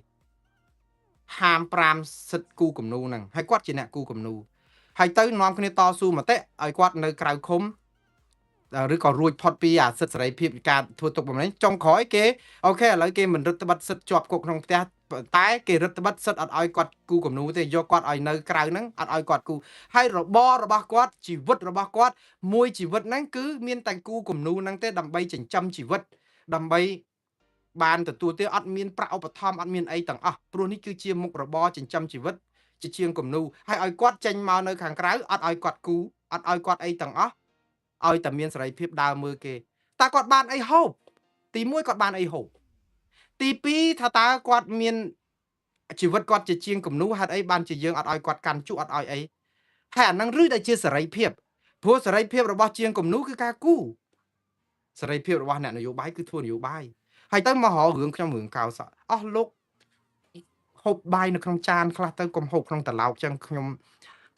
ហាម5សិទ្ធគូគំនូហ្នឹងហើយគាត់ជាអ្នកគូគំនូហើយទៅនាំគ្នាតស៊ូមតិឲ្យគាត់នៅក្រៅឃុំឬក៏រួចផុតពីអាសិទ្ធិសេរីភាពការធ្វើទុកបុកម្នេញចុងក្រោយគេអូខេឥឡូវគេមិនរឹតបន្តឹងសិទ្ធិជាប់គុកក្នុងផ្ទះតែគេរឹតបន្តឹងសិទ្ធិអត់ឲ្យគាត់គូគំនូទេយកគាត់ឲ្យនៅក្រៅហ្នឹងអត់ឲ្យគាត់គូហើយរបររបស់គាត់ជីវិតរបស់គាត់មួយជីវិតហ្នឹងគឺមានតែគូគំនូហ្នឹងទេដើម្បីចិញ្ចឹមជីវិតដើម្បីបានទទួលទេអត់មានប្រាក់ឧបត្ថម្ភអត់មានអីទាំងអស់ព្រោះនេះគឺជាមុខរបរចិញ្ចឹមជីវិតជាជាងគំនូហើយឲ្យគាត់ចេញមកនៅខាងក្រៅអត់ឲ្យគាត់គូអត់ឲ្យគាត់អីទាំងអស់ឲ្យតែមានសេរីភាពដើរមើលគេតើគាត់បានអីហូបទី1គាត់បានអីហូបទី2ថាតើគាត់មានជីវិតគាត់ជាជាងគំនូហេតុអីបានជាយើងអត់ឲ្យគាត់កាន់ជក់អត់ឲ្យអីហើយអាហ្នឹងឬដែលជាសេរីភាពព្រោះសេរីភាពរបស់ជាងគំនូគឺការគូសេរីភាពរបស់អ្នកនយោបាយគឺធ្វើនយោបាយហើយទៅមករករឿងខ្ញុំរឿងកោសក់អស់លោកហូបបាយនៅក្នុងចានខ្លះទៅកុំហូបក្នុងត្រឡោកចឹងខ្ញុំ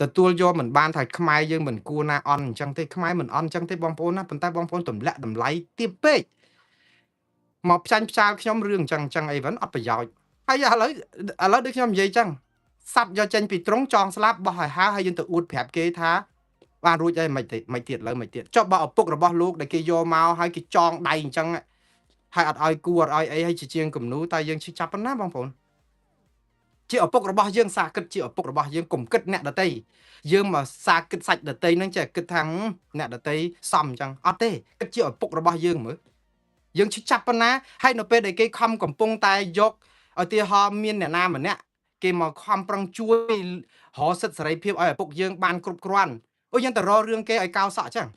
ទទួលយកមិនបានថាខ្មែរយើងមិនគួរណាអន់អញ្ចឹងទេខ្មែរមិនអន់អញ្ចឹងទេបងប្អូនណាប៉ុន្តែបងប្អូនទម្លាក់តម្លៃទាបពេកមកផ្ចាញ់ផ្ចាលខ្ញុំរឿងអញ្ចឹងអីវិញអត់ប្រយោជន៍ហើយឥឡូវដូចខ្ញុំនិយាយអញ្ចឹងសัตว์យកចេញពីត្រង់ចងស្លាប់បោះឲ្យហើហើយយើងទៅអួតប្រាប់គេថាបានរួចហើយមិនទៀតឥឡូវមិនទៀតចុះបើឪពុករបស់លោកដែលគេយកមកហើយគេចងដៃអញ្ចឹងហើយអត់ឲ្យគួរអត់ឲ្យអីហើយជាជាងគំនូតែយើងឈឺចាប់ប៉ុណ្ណាបងប្អូនជាឪពុករបស់យើងសាគិតជាឪពុករបស់យើងកុំគិតអ្នកដតីយើងមកសាគិតសាច់ដតីហ្នឹងចេះគិតថាអ្នកដតីសំអញ្ចឹងអត់ទេគិតជាឪពុករបស់យើងមើលយើងឈឺចាប់ប៉ុណ្ណាហើយនៅពេលដែលគេខំកំពុងតែយកឧទាហរណ៍មានអ្នកណាម្នាក់គេមកខំប្រឹងជួយរកសិទ្ធិសេរីភាពឲ្យឪពុកយើងបានគ្រប់គ្រាន់អូយើងទៅរករឿងគេឲ្យកោសក់អញ្ចឹង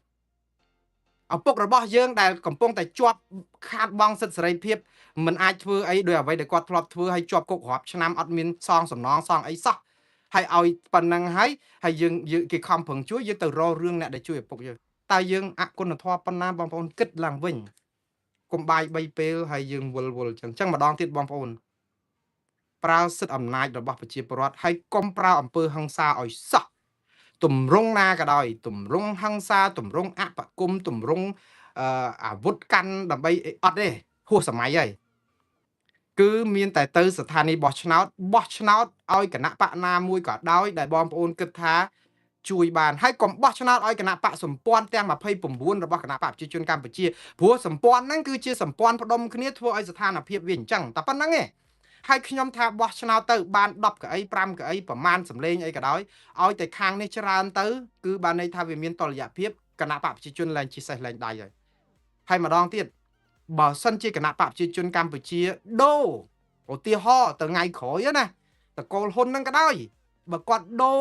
ឪពុករបស់យើងដែលកំពុងតែជាប់ខាតបង់សិទ្ធិសេរីភាពមិនអាចធ្វើអីដោយអ្វីដែលគាត់ធ្លាប់ធ្វើហើយជាប់គុករាប់ឆ្នាំអត់មានសងសំណងសងអីសោះហើយឲ្យប៉ុណ្ណឹងហើយយើងគេខំប្រឹងជួយយើងទៅរករឿងអ្នកដែលជួយឪពុកយើងតើយើងអគុណធម៌ប៉ុណ្ណាបងប្អូនគិតឡើងវិញកុំបាយ3ពេលហើយយើងវល់អញ្ចឹងម្ដងទៀតបងប្អូនប្រើសិទ្ធិអំណាចរបស់ប្រជាពលរដ្ឋហើយកុំប្រើអំពើហិង្សាឲ្យសោះទម្រង់ណាក៏ដោយទម្រង់ហិង្សាទម្រង់អបគមទម្រង់អាវុធកាន់ដើម្បីអត់ទេហួសសម័យហើយគឺមានតែទៅស្ថានីយ៍បោះឆ្នោតឲ្យគណៈបកណាមួយក៏ដោយដែលបងប្អូនគិតថាជួយបានហើយកុំបោះឆ្នោតឲ្យគណៈបកសម្ព័ន្ធទាំង29របស់គណៈបកប្រជាជនកម្ពុជាព្រោះសម្ព័ន្ធហ្នឹងគឺជាសម្ព័ន្ធផ្ដុំគ្នាធ្វើឲ្យស្ថានភាពវាអញ្ចឹងតែប៉ុណ្្នឹងឯងហើយខ្ញុំថាបោះឆ្នោតទៅបាន10កៅអី5កៅអីប្រមាណសម្លេងអីក៏ដោយឲ្យតែខាងនេះច្រើនទៅគឺបានន័យថាវាមានតុល្យភាពគណៈបកប្រជាជនឡើងជាសេះលែងដៃហើយម្ដងទៀតបើសិនជាគណៈបកប្រជាជនកម្ពុជាដូរឧទាហរណ៍ទៅថ្ងៃក្រោយណាតកូលហ៊ុនហ្នឹងក៏ដោយបើគាត់ដូរ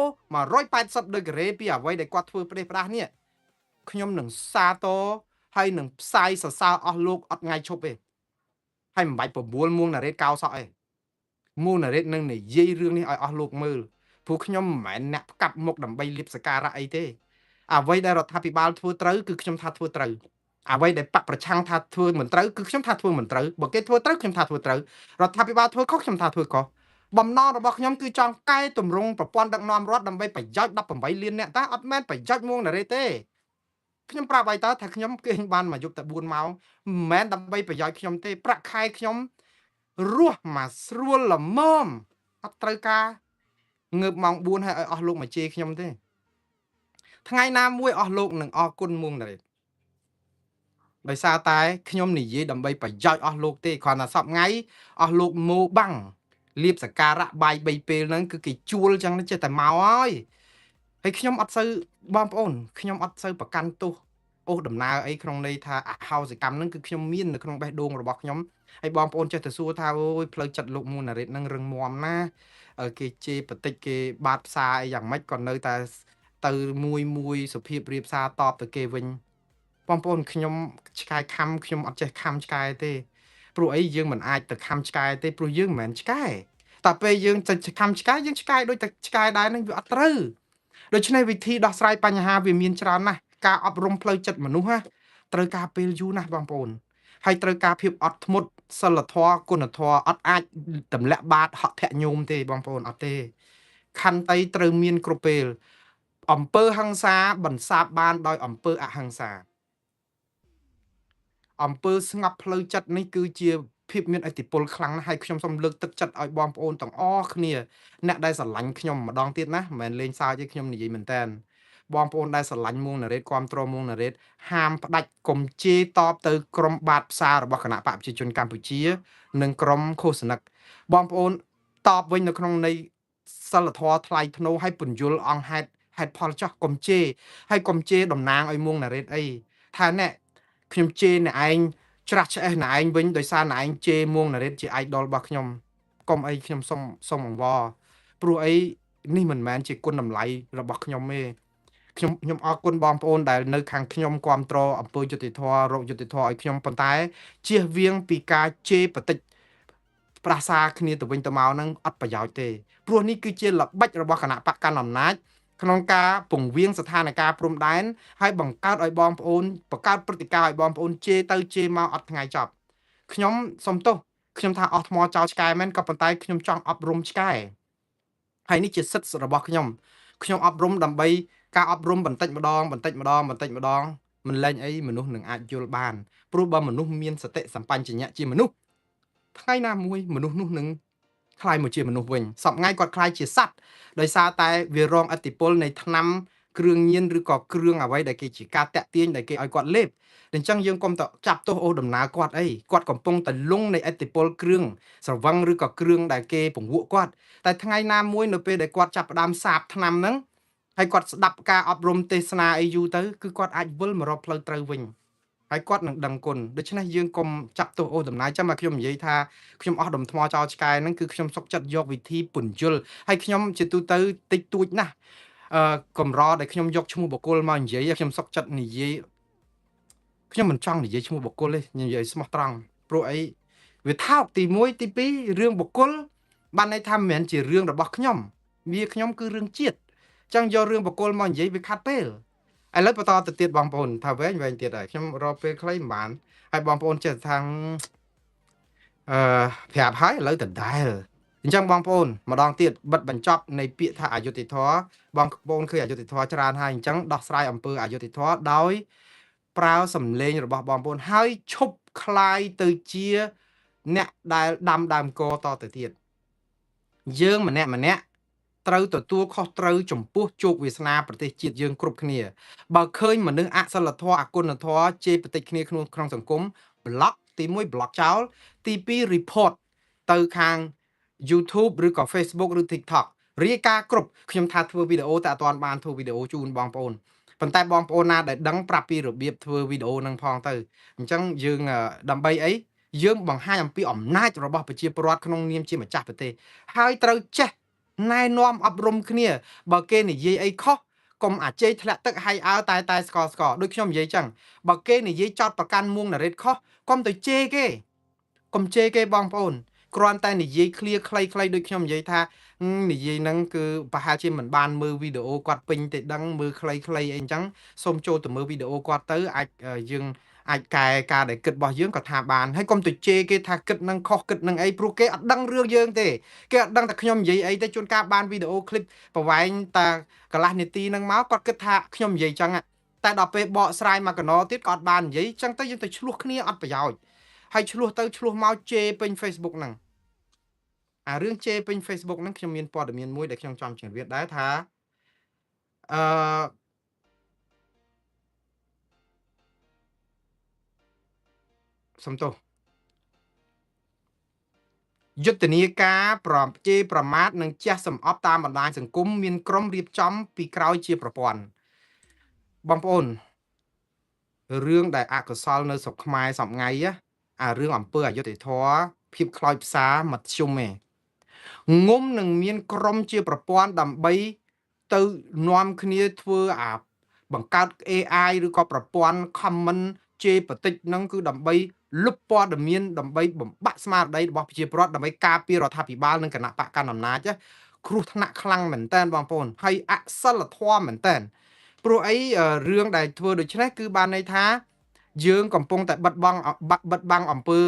180ដឺក្រេពីអ្វីដែលគាត់ធ្វើប្រទេសផ្ដាស់នេះ ខ្ញុំនឹងសាទរហើយនឹងផ្សាយសរសើរអស់លោកអត់ថ្ងៃឈប់ទេហើយមិនបាច់បបួលមួងណារ៉េតកោសក់ទេមួងណារ៉េតនឹងនិយាយរឿងនេះឲ្យអស់លោកមើលព្រោះខ្ញុំមិនមែនអ្នកផ្កាប់មុខដើម្បីលៀបសការៈអីទេអ្វីដែលរដ្ឋាភិបាលធ្វើត្រូវគឺខ្ញុំថាធ្វើត្រូវអ្វីដែលបកប្រឆាំងថាធ្វើមិនត្រូវគឺខ្ញុំថាធ្វើមិនត្រូវបើគេធ្វើត្រូវខ្ញុំថាធ្វើត្រូវរដ្ឋាភិបាលធ្វើខុសខ្ញុំថាធ្វើខុសបំណងរបស់ខ្ញុំគឺចង់កែតម្រង់ប្រព័ន្ធដឹកនាំរដ្ឋដើម្បីប្រយោជន៍18លានអ្នកតាអត់មែនប្រយោជន៍មួងណារ៉េទេខ្ញុំប្រាប់ឲ្យតើថាខ្ញុំគេងបានមួយយប់តែ4ម៉ោងមិនមែនដើម្បីប្រយោជន៍ខ្ញុំទេប្រាក់ខែខ្ញុំរស់មកស្រួលល្មមអត់ត្រូវការងើបម៉ោង4ហើយឲ្យអស់លោកមកជេរខ្ញុំទេថ្ងៃណាមួយអស់លោកនឹងអរគុណមួងណារ៉េដោយសារតែខ្ញុំនិយាយដើម្បីប្រយោជន៍អស់លោកទេគ្រាន់តែសពថ្ងៃអស់លោកម៉ូបាំងលៀបសការៈបាយ3ពេលហ្នឹងគឺគេជួលចឹងចេះតែមកហើយហើយខ្ញុំអត់សូវបងប្អូនខ្ញុំអត់សូវប្រកាន់ទោសអូសដំណើរអីក្នុងន័យថាអហោសិកម្មហ្នឹងគឺខ្ញុំមាននៅក្នុងបេះដូងរបស់ខ្ញុំហើយបងប្អូនចេះតែសួរថាអូយផ្លូវចិត្តលោកមួងណារ៉េតហ្នឹងរឹងមាំណាគេជេរបតិចគេបាតផ្សារអីយ៉ាងម៉េចក៏នៅតែទៅមួយមួយសុភាពរៀបសារតបទៅគេវិញបងប្អូនខ្ញុំឆ្កែខំខ្ញុំអត់ចេះខំឆ្កែទេព្រោះអីយើងមិនអាចទៅខំឆ្កែទេព្រោះយើងមិនមែនឆ្កែតែពេលយើងទៅខំឆ្កែយើងឆ្កែដូចតែឆ្កែដែរហ្នឹងវាអត់ត្រូវដូច្នេះវិធីដោះស្រាយបញ្ហាវាមានច្រើនណាស់ការអប់រំផ្លូវចិត្តមនុស្សណាត្រូវការពេលយូរណាស់បងប្អូនហើយត្រូវការភាពអត់ធ្មត់សិលធម៌គុណធម៌អត់អាចទម្លាក់បាតហត្ថញោមទេបងប្អូនអត់ទេខន្តីត្រូវមានគ្រប់ពេលអំពើហិង្សាបន្សាបបានដោយអំពើអហិង្សាអំពើស្ងប់ផ្លូវចិត្តនេះគឺជាភាពមានឥទ្ធិពលខ្លាំងណាស់ហើយខ្ញុំសូមលើកទឹកចិត្តឲ្យបងប្អូនទាំងអស់គ្នាអ្នកដែលស្រឡាញ់ខ្ញុំម្ដងទៀតណាមិនមែនលេងសើចទេខ្ញុំនិយាយមែនតើបងប្អូនដែលស្រឡាញ់មួងណារ៉េតគាំទ្រមួងណារ៉េតហាមផ្ដាច់កុំជេរតបទៅក្រុមបាតផ្សាររបស់គណៈបកប្រជាជនកម្ពុជានិងក្រុមឃោសនិកបងប្អូនតបវិញនៅក្នុងន័យសិលធម៌ថ្លៃថ្នូរឲ្យពន្យល់អង្គហេតុហេតុផលចោះកុំជេរហើយកុំជេរតំណាងឲ្យមួងណារ៉េតអីថាអ្នកខ្ញុំជេរអ្នកឯងច្រាស់ឆ្អេះអ្នកឯងវិញដោយសារអ្នកឯងជេរមួងណារ៉េតជា idol របស់ខ្ញុំកុំអីខ្ញុំសុំអង្វរព្រោះអីនេះមិនមែនជាគុណតម្លៃរបស់ខ្ញុំទេខ្ញុំអរគុណបងប្អូនដែលនៅខាងខ្ញុំគាំទ្រអំពើយុត្តិធម៌រកយុត្តិធម៌ឲ្យខ្ញុំប៉ុន្តែជៀសវាងពីការជេរបតិចប្រសាគ្នាទៅវិញទៅមកនឹងអត់ប្រយោជន៍ទេព្រោះនេះគឺជាល្បិចរបស់គណៈបកកណ្ដាលអំណាចក្នុងការពង្វាងស្ថានភាពព្រំដែនហើយបង្កើតឲ្យបងប្អូនបង្កើតព្រឹត្តិការណ៍ឲ្យបងប្អូនជេរទៅជេរមកអត់ថ្ងៃចប់ខ្ញុំសុំទោសខ្ញុំថាអស់ថ្មចោលឆ្កែមែនក៏ប៉ុន្តែខ្ញុំចង់អប់រំឆ្កែហើយនេះជាសិទ្ធិរបស់ខ្ញុំខ្ញុំអប់រំដើម្បីការអប់រំបន្តិចម្ដងបន្តិចម្ដងបន្តិចម្ដងមិនលែងអីមនុស្សនឹងអាចយល់បានព្រោះបើមនុស្សមានសតិសម្បញ្ញៈជាមនុស្សថ្ងៃណាមួយមនុស្សនោះនឹងក្លាយមកជាមនុស្សវិញសប្ងៃគាត់ក្លាយជាសត្វដោយសារតែវារងឥទ្ធិពលនៃថ្នាំគ្រឿងញៀនឬក៏គ្រឿងអ្វីដែលគេជាការតាក់ទាញដែលគេឲ្យគាត់លេបអញ្ចឹងយើងកុំទៅចាប់ទោសអូសដំណើរគាត់អីគាត់កំពុងតែលងនៃឥទ្ធិពលគ្រឿងស្រវឹងឬក៏គ្រឿងដែលគេពង្វក់គាត់តែថ្ងៃណាមួយនៅពេលដែលគាត់ចាប់ផ្ដើមសាបថ្នាំហ្នឹងហើយគាត់ស្ដាប់ការអប់រំទេសនាអីយូរទៅគឺគាត់អាចវិលមករកផ្លូវត្រូវវិញហើយគាត់នឹងដឹងគុណដូច្នេះយើងកុំចាប់ទោសអូសដំណើរចាំមកខ្ញុំនិយាយថាខ្ញុំអស់ដុំថ្មចោលឆ្កែហ្នឹងគឺខ្ញុំសុកចិត្តយកវិធីពន្យល់ហើយខ្ញុំជាទូទៅតិចតួចណាស់កម្រដែលខ្ញុំយកឈ្មោះបុគ្គលមកនិយាយខ្ញុំសុកចិត្តនិយាយខ្ញុំមិនចង់និយាយឈ្មោះបុគ្គលទេនិយាយស្មោះត្រង់ព្រោះអីវាថោកទី1ទី2រឿងបុគ្គលបានន័យថាមិនមែនជារឿងរបស់ខ្ញុំវាខ្ញុំគឺរឿងជាតិចឹងយករឿងបុគ្គលមកនិយាយវាខាត់ពេលឥឡូវបន្តទៅទៀតបងប្អូនថាវែងវែងទៀតហើយខ្ញុំរកពេលខ្លីមិនបានហើយបងប្អូនចេះថាប្រាប់ហើយឥឡូវដដែលអញ្ចឹងបងប្អូនម្ដងទៀតបិទបញ្ចប់នៃពាក្យថាអយុត្តិធម៌បងប្អូនឃើញអយុត្តិធម៌ច្រើនហើយអញ្ចឹងដោះស្រាយអំពើអយុត្តិធម៌ដោយប្រើសម្លេងរបស់បងប្អូនហើយឈប់คลายទៅជាអ្នកដែលដាំដើមកតទៅទៀតយើងម្នាក់ម្នាក់ត្រូវទទួលខុសត្រូវចំពោះជោគវាសនាប្រទេសជាតិយើងគ្រប់គ្នាបើឃើញមនុស្សអសិលធម៌អគុណធម៌ជេរបតិចគ្នាក្នុងសង្គម ប្លុកទី1 ប្លុកចោលទី2 report ទៅខាង YouTube ឬក៏ Facebook ឬ TikTok រាយការណ៍គ្រប់ខ្ញុំថាធ្វើវីដេអូតែអត់ទាន់បានធ្វើវីដេអូជូនបងប្អូនប៉ុន្តែបងប្អូនណាដែលដឹងប្រាប់ពីរបៀបធ្វើវីដេអូនឹងផងទៅអញ្ចឹងយើងដើម្បីអីយើងបង្ហាញអំពីអំណាចរបស់ប្រជាពលរដ្ឋក្នុងនាមជាម្ចាស់ប្រទេសហើយត្រូវចេះណែនាំអប់រំគ្នាបើគេនិយាយអីខុស កុំអាជ័យធ្លាក់ទឹកហើយអើតែតែស្កស្កដូចខ្ញុំនិយាយចឹងបើគេនិយាយចោតប្រកាន់មួងណារ៉េតខុសកុំទៅជេរគេកុំជេរគេបងប្អូនគ្រាន់តែនិយាយឃ្លាខ្លីៗដូចខ្ញុំនិយាយថានិយាយហ្នឹងគឺប្រហែលជាមិនបានមើលវីដេអូគាត់ពេញទេដឹងមើលខ្លីៗអីអញ្ចឹងសូមចូលទៅមើលវីដេអូគាត់ទៅអាចយើងអាចកែការដែលគិតរបស់យើងក៏ថាបានហើយកុំទៅជេរគេថាគិតនឹងខុសគិតនឹងអីព្រោះគេអត់ដឹងរឿងយើងទេគេអត់ដឹងតែខ្ញុំនិយាយអីទេជួនកាលបានវីដេអូឃ្លីបប្រវែងតែកន្លះនាទីហ្នឹងមកគាត់គិតថាខ្ញុំនិយាយចឹងតែដល់ពេលបកស្រាយមកកណោទៀតក៏អត់បាននិយាយចឹងទៅយើងទៅឆ្លោះគ្នាអត់ប្រយោជន៍ហើយឆ្លោះទៅឆ្លោះមកជេរពេញ Facebook ហ្នឹងអារឿងជេរពេញ Facebook ហ្នឹងខ្ញុំមានព័ត៌មានមួយដែលខ្ញុំចង់ជម្រាបដែរថាអឺសំទោសយុទ្ធនាការប្រជេរប្រមាថនិងជះសម្អប់តាមបណ្ដាញសង្គមមានក្រុមរៀបចំពីក្រោយជាប្រព័ន្ធបងប្អូនរឿងដែលអកុសលនៅស្រុកខ្មែរសប្ងៃអារឿងអំពើអយុត្តិធម៌ភាពខ្លោចផ្សាមធ្យមឯងងុំនឹងមានក្រុមជាប្រព័ន្ធដើម្បីទៅនាំគ្នាធ្វើអាបង្កើត AI ឬក៏ប្រព័ន្ធ comment ជេរបតិចហ្នឹងគឺដើម្បីលុបព័ត៌មានដើម្បីបំបាក់ស្មារតីរបស់ប្រជាពលរដ្ឋដើម្បីការពាររដ្ឋាភិបាលនិងគណៈបកកណ្ដាលអំណាចគ្រោះថ្នាក់ខ្លាំងមែនតើបងប្អូនហើយអសិលធម៌មែនតើព្រោះអីរឿងដែលធ្វើដូច្នេះគឺបានន័យថាយើងកំពុងតែបិទបាំងអំពើ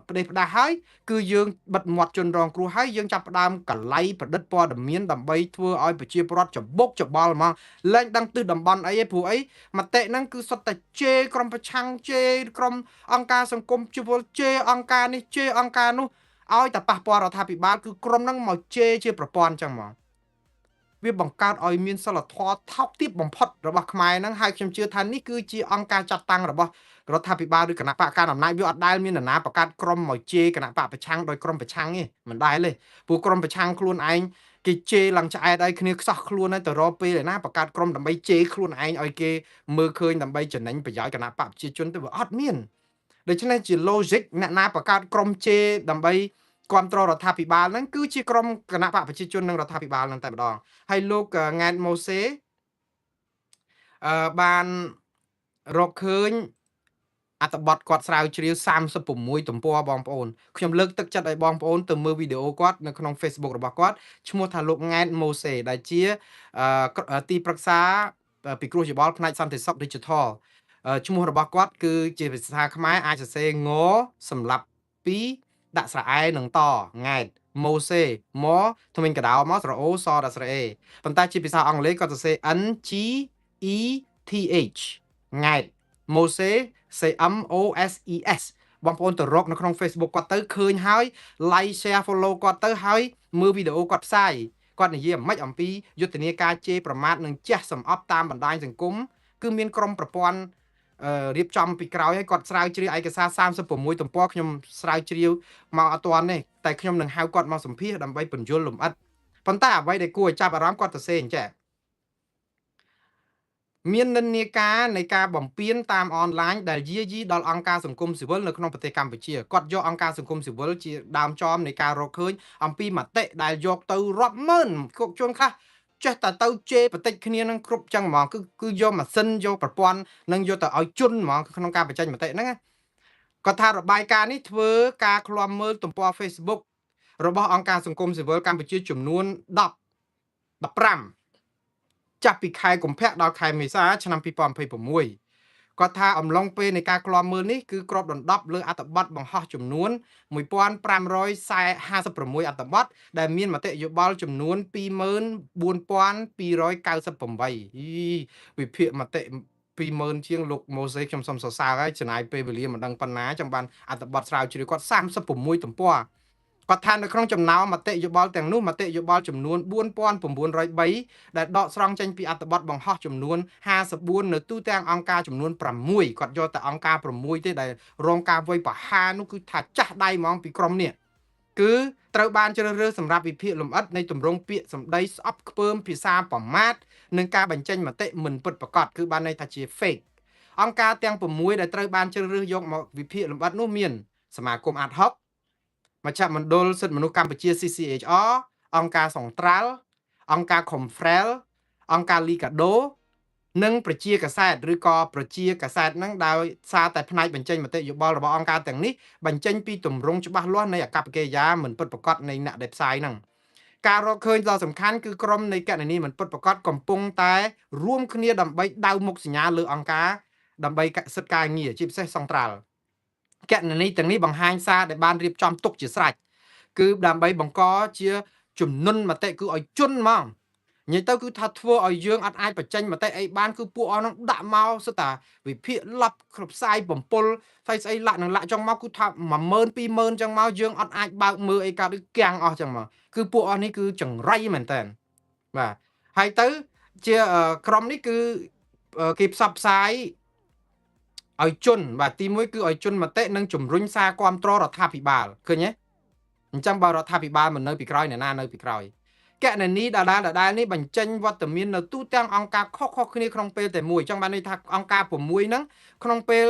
ផ្ដេសផ្ដាសហើយគឺយើងបិទមាត់ជនរងគ្រោះហើយយើងចាប់ផ្ដើមកលៃប្រឌិតព័ត៌មានដើម្បីធ្វើឲ្យប្រជាពលរដ្ឋច្បុកច្បល់ហ្មងលែងដឹងទិសតំបន់អីឯងព្រោះអីមតិហ្នឹងគឺសុទ្ធតែជេរក្រុមប្រឆាំងជេរក្រុមអង្គការសង្គមជីវិលជេរអង្គការនេះជេរអង្គការនោះឲ្យតែប៉ះពាល់រដ្ឋាភិបាលគឺក្រុមហ្នឹងមកជេរជាប្រព័ន្ធចឹងហ្មងវាបង្កើតឲ្យមានសិលធម៌ថោកទាបបំផុតរបស់ខ្មែរហ្នឹងហើយខ្ញុំជឿថានេះគឺជាអង្គការចាត់តាំងរបស់រដ្ឋាភិបាលឬគណៈបកកណ្ដាលអំណាចវាអត់ដែលមាននរណាបង្កើតក្រុមមកជេរគណៈបកប្រឆាំងដោយក្រុមប្រឆាំងទេមិនដែលទេព្រោះក្រុមប្រឆាំងខ្លួនឯងគេជេរឡើងឆ្អែតឲ្យគ្នាខ្សោះខ្លួនហើយទៅរកពេលឯណាបង្កើតក្រុមដើម្បីជេរខ្លួនឯងឲ្យគេមើលឃើញដើម្បីចំណេញប្រយោជន៍គណៈបកប្រជាជនទៅវាអត់មានដូច្នេះជា logic អ្នកណាបង្កើតក្រុមជេរដើម្បីគ្រប់គ្រងរដ្ឋាភិបាលហ្នឹងគឺជាក្រុមគណៈបកប្រជាជននិងរដ្ឋាភិបាលហ្នឹងតែម្ដងហើយលោកង៉ែតម៉ូសេបានរកឃើញអត្ថបទគាត់ស្រាវជ្រាវ36ទំព័របងប្អូនខ្ញុំលើកទឹកចិត្តឲ្យបងប្អូនទៅមើលវីដេអូគាត់នៅក្នុង Facebook របស់គាត់ឈ្មោះថាលោកង៉ែតម៉ូសេដែលជាទីប្រឹក្សាពិគ្រោះយោបល់ផ្នែកសន្តិសុខ Digital ឈ្មោះរបស់គាត់គឺជាភាសាខ្មែរអាចសរសេរងសម្រាប់2ដាក់ស្រៈឯនឹងតង៉ែតម៉ូសេម៉ថ្មិញកដោមកស្រអូសដាក់ស្រអេប៉ុន្តែជាភាសាអង់គ្លេសគាត់សរសេរ N G E T H ង៉ែតម៉ូសេ C M O S E S បងប្អូនទៅរកនៅក្នុង Facebook គាត់ទៅឃើញហើយ like share follow គាត់ទៅហើយមើលវីដេអូគាត់ផ្សាយគាត់និយាយអំពីយុទ្ធនាការជេរប្រមាថនិងជះសម្អប់តាមបណ្ដាញសង្គមគឺមានក្រុមប្រព័ន្ធរៀបចំពីក្រោយឲ្យគាត់ស្រាវជ្រាវឯកសារ36ទំព័រខ្ញុំស្រាវជ្រាវមកអត់ទាន់ទេតែខ្ញុំនឹងហៅគាត់មកសម្ភាសដើម្បីពន្យល់លម្អិតប៉ុន្តែអ្វីដែលគួរឲ្យចាប់អារម្មណ៍គាត់ទៅសេអញ្ចឹងមាននិន្នាការនៃការបំពេញតាមអនឡាញដែលយាយីដល់អង្គការសង្គមស៊ីវិលនៅក្នុងប្រទេសកម្ពុជាគាត់យកអង្គការសង្គមស៊ីវិលជាដើមចមនៃការរកឃើញអំពីមតិដែលយកទៅរាប់ម៉ឺនជួនខ្លះចេះតែទៅជេរបតិចគ្នានឹងគ្រប់ចឹងហ្មងគឺយកម៉ាស៊ីនយកប្រព័ន្ធនឹងយកទៅឲ្យជន់ហ្មងក្នុងការបញ្ចេញមតិហ្នឹងគាត់ថារបាយការណ៍នេះធ្វើការឃ្លាំមើលទំព័រ Facebook របស់អង្គការសង្គមស៊ីវិលកម្ពុជាចំនួន10 15ចាប់ពីខែកុម្ភៈដល់ខែមេសាឆ្នាំ2026គាត់ថាអំឡុងពេលនៃការឃ្លាំមើលនេះគឺគ្របដណ្ដប់លើអត្ថបទបង្ហោះចំនួន1556អត្ថបទដែលមានមតិយោបល់ចំនួន 24,298 វិភាគមតិ 20000 ជាងលោកម៉ូសេខ្ញុំសូមសរសើរហើយចំណាយពេលវេលាមិនដឹងប៉ុណ្ណាចាំបានអត្ថបទស្រាវជ្រាវគាត់36ទំព័រគាត់ថានៅក្នុងចំណោមមតិយោបល់ទាំងនោះមតិយោបល់ចំនួន4903ដែលដកស្រង់ចេញពីអត្ថបទបង្ហោះចំនួន54នៅទូទាំងអង្គការចំនួន6គាត់យកតែអង្គការ6ទេដែលរងការវាយប្រហារនោះគឺថាចាស់ដៃហ្មងពីក្រុមនេះគឺត្រូវបានជ្រើសរើសសម្រាប់វិភាគលម្អិតនៃទម្រង់ពាក្យសម្ដីស្អប់ខ្ពើមភាសាប្រមាថនិងការបញ្ចេញមតិមិនពិតប្រាកដគឺបានន័យថាជា fake អង្គការទាំង6ដែលត្រូវបានជ្រើសរើសយកមកវិភាគលម្អិតនោះមានសមាគមអាត់ហុកមជ្ឈមណ្ឌលសិទ្ធិមនុស្សកម្ពុជា CCHR អង្គការសង្ត្រាល់អង្គការ Confrel អង្គការលីកាដូ និងប្រជាកាសែតឬក៏ប្រជាកាសែតហ្នឹងដោយសារតែផ្នែកបញ្ចេញមតិយោបល់របស់អង្គការទាំងនេះបញ្ចេញពីទម្រង់ច្បាស់លាស់នៃអាកប្បកិរិយាមិនពិតប្រាកដនៃអ្នកដែលផ្សាយហ្នឹង។ ការរកឃើញដ៏សំខាន់គឺក្រុមនៃកណនីមិនពិតប្រាកដកំពុងតែរួមគ្នាដើម្បីដៅមុខសញ្ញាលើអង្គការដើម្បីសិទ្ធិការងារជាពិសេសសង្ត្រាល់។ កណនីទាំងនេះបង្ហាញសារដែលបានរៀបចំទុកជាស្រេចគឺដើម្បីបង្កជាជំនុនមតិគឺឲ្យជន់ហ្មងនិយាយទៅគឺថាធ្វើឲ្យយើងអត់អាចបញ្ចេញមតិអីបានគឺពួកអស់ហ្នឹងដាក់មកសិតតាវិភាគលប់គ្រប់ផ្សាយបំពុលស្អីស្អីលាក់នឹងលាក់ចង់មកគឺថា10000 20000ចឹងមកយើងអត់អាចបើកមើលអីកើតឬគាំងអស់ចឹងមកគឺពួកអស់នេះគឺចង្រៃមែនតើបាទហើយទៅជាក្រុមនេះគឺគេផ្សព្វផ្សាយឲ្យជន់បាទទី1គឺឲ្យជន់មតិនិងជំរុញសារគ្រប់គ្រងរដ្ឋាភិបាលឃើញទេអញ្ចឹងបើរដ្ឋាភិបាលមិននៅពីក្រោយអ្នកណានៅពីក្រោយ កណនីដដែលដដែលនេះបញ្ចេញវត្តមាននៅទូទាំងអង្គការខុសៗគ្នាក្នុងពេលតែមួយចង់បានន័យថាអង្គការ6ហ្នឹងក្នុងពេល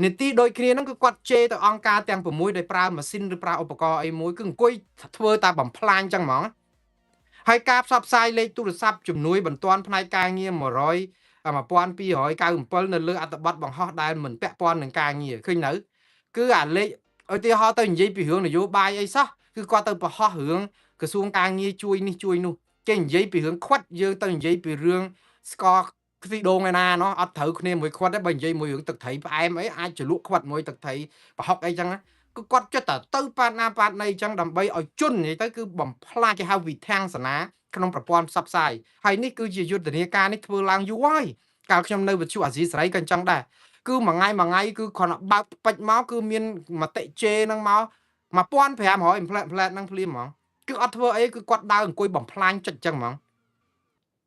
នីតិដូចគ្នាហ្នឹងគឺគាត់ជេរទៅអង្គការទាំង6ដោយប្រើម៉ាស៊ីនឬប្រើឧបករណ៍អីមួយគឺអង្គុយធ្វើតែបំផ្លាញចឹងហ្មងហើយការផ្សព្វផ្សាយលេខទូរស័ព្ទជំនួយបន្ទាន់ផ្នែកការងារ100 1297នៅលើអត្ថបទបង្ហោះដែលមិនពាក់ព័ន្ធនឹងការងារឃើញនៅគឺអាលេខឧទាហរណ៍ទៅនិយាយពីរឿងនយោបាយអីសោះគឺគាត់ទៅបង្ហោះរឿងក្រសួងការងារជួយនេះជួយនោះគេនិយាយពីរឿងខ្វាត់យើងទៅនិយាយពីរឿងស្ករខ្ទិះដូងឯណាណោះអត់ត្រូវគ្នាមួយខ្វាត់ទេបើនិយាយមួយរឿងទឹកត្រីផ្អែមអីអាចជ្រលក់ខ្វាត់មួយទឹកត្រីប្រហុកអីចឹងគឺគាត់ចិត្តតែទៅប៉ាតណាប៉ាតណីចឹងដើម្បីឲ្យជន់និយាយទៅគឺបំផ្លាញគេហៅវិធាំងសនាក្នុងប្រព័ន្ធផ្សព្វផ្សាយហើយនេះគឺជាយុទ្ធនាការនេះធ្វើឡើងយូរហើយកាលខ្ញុំនៅវិទ្យុអាស៊ីសេរីក៏អញ្ចឹងដែរគឺមួយថ្ងៃមួយថ្ងៃគឺគ្រាន់តែបើកពេជ្រមកគឺមានមតិជេរហ្នឹងមក1500ផ្លែផ្លែហ្នឹងភ្លាមហ្មងគឺអត់ធ្វើអីគឺគាត់ដើរអង្គុយបំផ្លាញចិត្តចឹងហ្មង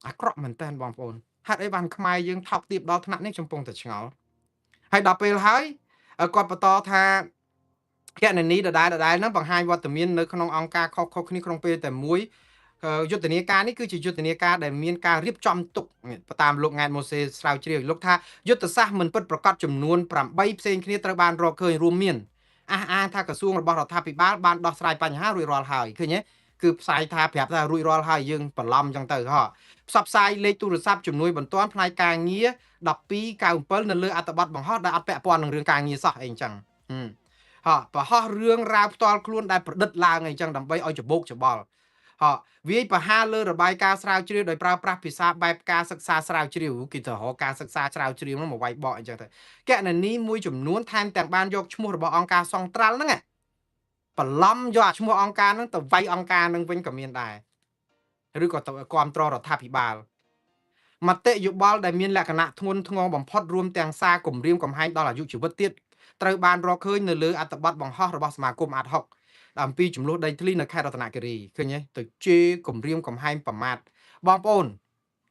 អាក្រក់មែនតើបងប្អូនហេតុអីបានខ្មែរយើងថោកទាបដល់ថ្នាក់នេះចំពងតែឆ្ងល់ហើយដល់ពេលហើយគាត់បន្តថាកណនីដដែលដដែលហ្នឹងបង្ហាញវត្តមាននៅក្នុងអង្គការខុសៗគ្នាក្នុងពេលតែមួយយុទ្ធនាការនេះគឺជាយុទ្ធនាការដែលមានការរៀបចំទុកតាមលោកង៉ែតម៉ូសេស្រាវជ្រាវលោកថាយុទ្ធសាស្ត្រមិនពិតប្រាកដចំនួន8ផ្សេងគ្នាត្រូវបានរកឃើញរួមមានអះអាងថាក្រសួងរបស់រដ្ឋាភិបាលបានដោះស្រាយបញ្ហារួចរាល់ហើយឃើញទេគឺផ្សាយថាប្រាប់ថារួចរាល់ហើយយើងបន្លំចឹងទៅហ៎ផ្សព្វផ្សាយលេខទូរស័ព្ទជំនួយបន្ទាន់ផ្នែកការងារ1297នៅលើអត្ថបទបង្ហោះដែលអត់ពាក់ព័ន្ធនឹងរឿងការងារសោះអីចឹងហ៎បង្ហោះរឿងរ៉ាវផ្ទាល់ខ្លួនដែលប្រឌិតឡើងអីចឹងដើម្បីឲ្យច្បោកច្បល់ហ៎វាយប្រហារលើរបាយការណ៍ស្រាវជ្រាវដោយប្រើប្រាស់ភាសាបែបការសិក្សាស្រាវជ្រាវគេទៅរកការសិក្សាស្រាវជ្រាវហ្នឹងមកវាយបកអញ្ចឹងទៅកណនីមួយចំនួនថែមទាំងបានយកឈ្មោះរបស់អង្គការសង្ត្រាល់ហ្នឹងបន្លំយកអាឈ្មោះអង្គការហ្នឹងទៅវាយអង្គការហ្នឹងវិញក៏មានដែរឬក៏ទៅគ្រប់គ្រងរដ្ឋាភិបាលមតិយោបល់ដែលមានលក្ខណៈធ្ងន់ធ្ងរបំផុតរួមទាំងសារគំរាមកំហែងដល់អាយុជីវិតទៀតត្រូវបានរកឃើញនៅលើអត្ថបទបង្ហោះរបស់សមាគមអាត់ហុកអំពីចំនួនដីធ្លីនៅខេត្តរតនគិរីឃើញទេទៅជេរគំរាមកំហែងប្រមាថបងប្អូន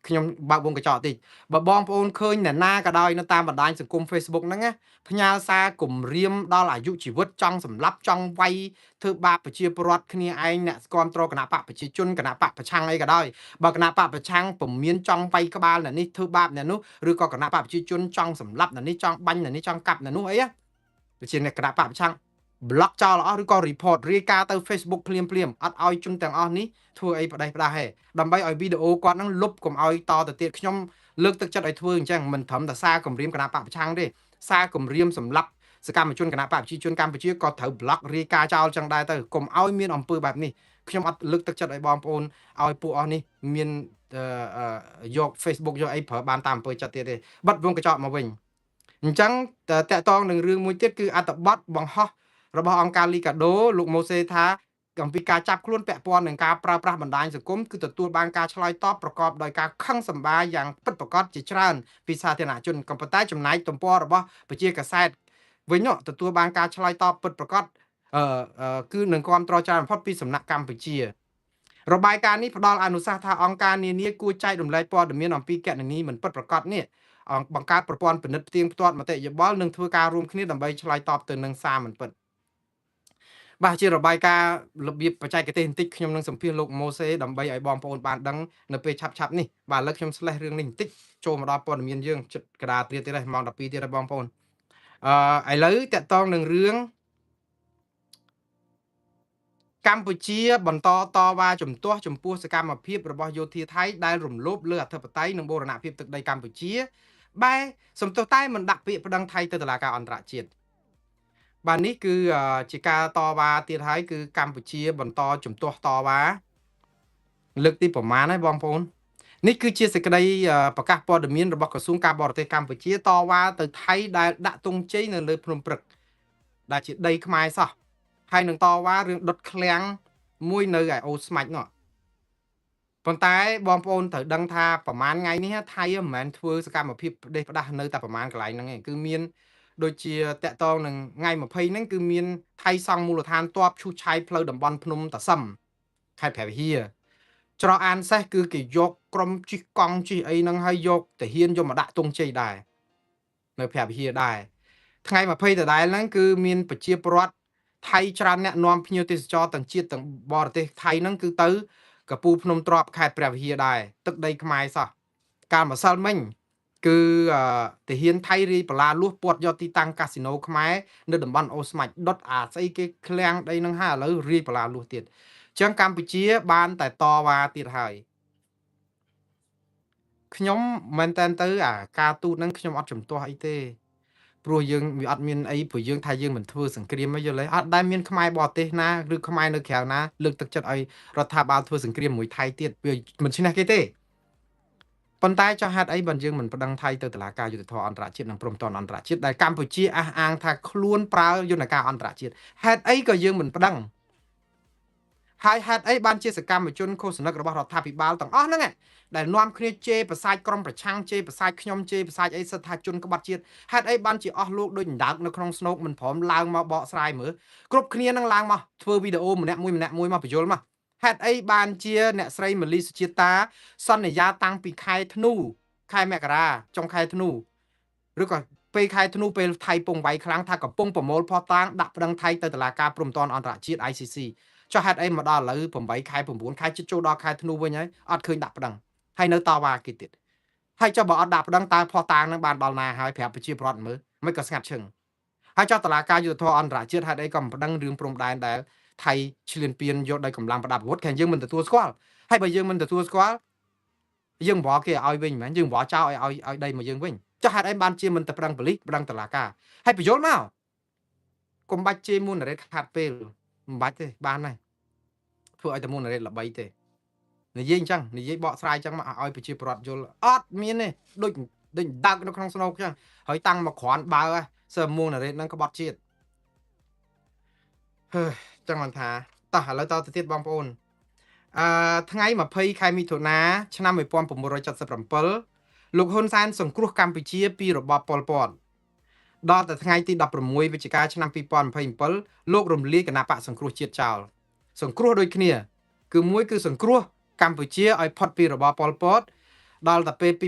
ខ្ញុំបើកវងកញ្ចក់តិចបើបងប្អូនឃើញអ្នកណាក៏ដោយនៅតាមបណ្ដាញសង្គម Facebook ហ្នឹងណាផ្ញើសារគំរាមដល់អាយុជីវិតចង់សម្លាប់ចង់វាយធ្វើបាបប្រជាពលរដ្ឋគ្នាឯងអ្នកគាំទ្រគណៈបកប្រជាជនគណៈបកប្រឆាំងអីក៏ដោយបើគណៈបកប្រឆាំងពមៀនចង់វាយក្បាលអ្នកនេះធ្វើបាបអ្នកនោះឬក៏គណៈបកប្រជាជនចង់សម្លាប់អ្នកនេះចង់បាញ់អ្នកនេះចង់កាប់អ្នកនោះអីណាដូចជាអ្នកគណៈបកប្រឆាំងប្លុកចោលអស់ឬក៏ report រាយការណ៍ទៅ Facebook ភ្លាមភ្លាមអត់ឲ្យជនទាំងអស់នេះធ្វើអីផ្ដេសផ្ដាសហេដើម្បីឲ្យវីដេអូគាត់នឹងលុបកុំឲ្យតទៅទៀតខ្ញុំលើកទឹកចិត្តឲ្យធ្វើអញ្ចឹងមិនត្រឹមតែសារគម្រាមគណៈបកប្រឆាំងទេសារគម្រាមសម្លាប់សកម្មជនគណៈបកប្រជាជនកម្ពុជាក៏ត្រូវប្លុករាយការណ៍ចោលចឹងដែរទៅកុំឲ្យមានអំពើបែបនេះខ្ញុំអត់លើកទឹកចិត្តឲ្យបងប្អូនឲ្យពួកអស់នេះមានយក Facebook យកអីប្រើបានតាមអំពើចិត្តទៀតទេបិទវងកញ្ចក់មកវិញអញ្ចឹងតកតងនឹងរឿងមួយទៀតគឺអត្ថបទបង្ហោះរបស់អង្គការលីកាដូលោកម៉ូសេថាអំពីការចាប់ខ្លួនពាក់ព័ន្ធនឹងការប្រើប្រាស់បណ្ដាញសង្គមគឺទទួលបានការឆ្លើយតបប្រកបដោយការខឹងសម្បាយ៉ាងពិតប្រាកដជាច្រើនពីសាធារណជនក៏ប៉ុន្តែចំណែកទំព័ររបស់ប្រជាកាសែតវិញទទួលបានការឆ្លើយតបពិតប្រាកដគឺនឹងគាំទ្រច្រើនបំផុតពីសំណាក់កម្ពុជារបាយការណ៍នេះផ្ដល់អនុសាសន៍ថាអង្គការនានាគួរចែករំលែកព័ត៌មានអំពីកណនីមិនពិតប្រាកដនេះបង្កើតប្រព័ន្ធពិនិត្យផ្ទៀងផ្ទាត់មតិយោបល់និងធ្វើការរួមគ្នាដើម្បីឆ្លើយតបទៅនឹងសារមិនពិតបាទជារបាយការណ៍របៀបបច្ចេកទេសបន្តិចខ្ញុំនឹងសម្ភាសលោកម៉ូសេដើម្បីឲ្យបងប្អូនបានដឹងនៅពេលឆាប់ៗនេះបាទឥឡូវខ្ញុំ slash រឿងនេះបន្តិចចូលមកដល់ព័ត៌មានយើងចិត្តកដាទៀតទៀតហើយម៉ោង12ទៀតហើយបងប្អូនឥឡូវតកតងនឹងរឿង កម្ពុជាបន្តតវ៉ាជំទាស់ចំពោះសកម្មភាពរបស់យោធាថៃដែលរំលោភលើអធិបតេយ្យនិងបូរណភាពទឹកដីកម្ពុជាបែសំទោសតែមិនដាក់ពាក្យប្តឹងថៃទៅតុលាការអន្តរជាតិបាទនេះគឺជាការតវ៉ាទៀតហើយគឺកម្ពុជាបន្តជំទាស់តវ៉ាលើកទីប្រមាណហើយបងប្អូននេះគឺជាសេចក្តីប្រកាសព័ត៌មានរបស់ក្រសួងការបរទេសកម្ពុជាតវ៉ាទៅថៃដែលដាក់ទង់ជ័យនៅលើភ្នំព្រឹកដែលជាដីខ្មែរសោះហើយនឹងតវ៉ារឿងដុតឃ្លាំងមួយនៅឯអូស្មាច់នោះប៉ុន្តែបងប្អូនត្រូវដឹងថាប្រហែលថ្ងៃនេះថៃមិនមែនធ្វើសកម្មភាពផ្ដេសផ្ដាស់នៅតែប្រហែលកន្លែងហ្នឹងឯងគឺមានដូចជាតកតងនឹងថ្ងៃ20ហ្នឹងគឺមានថៃសង់មូលដ្ឋានទ័ពឈូសឆាយផ្លូវតំបន់ភ្នំតាសឹមខេត្តព្រះវិហារច្រកអានសេះគឺគេយកក្រុមជិះកង់ជិះអីហ្នឹងហើយយកទាហានយកមកដាក់ទង់ជ័យដែរនៅព្រះវិហារដែរថ្ងៃ20ដដែលហ្នឹងគឺមានប្រជាពលរដ្ឋថៃច្រើនអ្នកនាំភ្ញៀវទេសចរទាំងជាតិទាំងបរទេសថៃហ្នឹងគឺទៅកពូភ្នំទ្របខេត្តព្រះវិហារដែរទឹកដីខ្មែរសោះកាលម្សិលមិញគឺទាហានថៃរាយបលាលួសពាត់យកទីតាំងកាស៊ីណូខ្មែរនៅតំបន់អូស្មាច់ដុតអាស្អីគេឃ្លាំងដីហ្នឹងហើយឥឡូវរាយបលាលួសទៀតអញ្ចឹងកម្ពុជាបានតែតវ៉ាទៀតហើយខ្ញុំមែនតើទៅអាការទូតហ្នឹងខ្ញុំអត់ជំទាស់អីទេព្រោះយើងវាអត់មានអីព្រោះយើងថាយើងមិនធ្វើសង្គ្រាមអីយល់ទេអត់ដែលមានខ្មែរបរទេសណាឬខ្មែរនៅក្រៅណាលើកទឹកចិត្តឲ្យរដ្ឋាភិបាលធ្វើសង្គ្រាមមួយថៃទៀតវាមិនឈ្នះគេទេប៉ុន្តែចុះហេតុអីបានយើងមិនប្តឹងថៃទៅតុលាការយុត្តិធម៌អន្តរជាតិនិងព្រំប្រទល់អន្តរជាតិដែលកម្ពុជាអះអាងថាខ្លួនប្រើយន្តការអន្តរជាតិហេតុអីក៏យើងមិនប្តឹងហើយហេតុអីបានជាសកម្មជនឃោសនិករបស់រដ្ឋាភិបាលទាំងអស់ហ្នឹងដែលនាំគ្នាជេរប្រសាចក្រុមប្រឆាំងជេរប្រសាចខ្ញុំជេរប្រសាចអីសិតថាជនក្បត់ជាតិហេតុអីបានជាអស់លោកដូចដណ្ដើកនៅក្នុងស្នូកមិនព្រមឡើងមកបកស្រាយមើលគ្រប់គ្នានឹងឡើងមកធ្វើវីដេអូម្នាក់មួយម្នាក់មួយមកបញ្យល់មកហេតុអីបានជាអ្នកស្រីមលីសុជាតាសន្យាតាំងពីខែធ្នូខែមករាចុងខែធ្នូឬក៏ពេលខែធ្នូពេលថៃពងវាយខ្លាំងថាកំពុងប្រមូលភស្តុតាងដាក់ប្តឹងថៃទៅតុលាការព្រំប្រទល់អន្តរជាតិ ICC ចុះហេតុអីមកដល់ឥឡូវ8ខែ9ខែជិតចូលដល់ខែធ្នូវិញហើយអត់ឃើញដាក់ប្តឹងហើយនៅតវ៉ាគេទៀតហើយចុះបើអត់ដាក់ប្តឹងតើភស្តុតាងនឹងបានដល់ណាហើយប្រាប់ប្រជាពលរដ្ឋមើលមិនក៏ស្ងាត់ឈឹងហើយចុះតុលាការយុត្តិធម៌អន្តរជាតិហេតុអីក៏មិនប្តឹងរឿងព្រំដែនដែលថៃឈ្លានពានយកដោយកម្លាំងប្រដាប់អាវុធខាងយើងមិនទទួលស្គាល់ហើយបើយើងមិនទទួលស្គាល់យើងបរគេឲ្យវិញមែនយើងបរចោលឲ្យឲ្យដីមកយើងវិញចុះហេតុអីបានជាមិនទៅប្តឹងប៉ូលីសប្តឹងតុលាការហើយបញ្យល់មកកុំបាច់ជេរមុនរ៉េតខាត់ពេលមិនបាច់ទេបានហើយធ្វើឲ្យតែមុនរ៉េតល្បីទេនិយាយអញ្ចឹងនិយាយបកស្រាយអញ្ចឹងមកឲ្យប្រជាពលរដ្ឋយល់អត់មានទេដូចដូចដើកនៅក្នុងស្នូកអញ្ចឹងហើយតាំងមកគ្រាន់បើសើមួងណារ៉េតហ្នឹងក្បត់ជាតិហើយចឹងបានថាតោះឥឡូវតទៅទៀតបងប្អូនថ្ងៃ20ខែមិថុនាឆ្នាំ1977លោកហ៊ុនសែនសង្គ្រោះកម្ពុជាពីរបបប៉ុលពតដល់តែថ្ងៃទី16វិច្ឆិកាឆ្នាំ2027លោករំលាយគណបក្សសង្គ្រោះជាតិចោលសង្គ្រោះដូចគ្នាគឺមួយគឺសង្គ្រោះកម្ពុជាឲ្យផុតពីរបបប៉ុលពតដល់តែពេល2017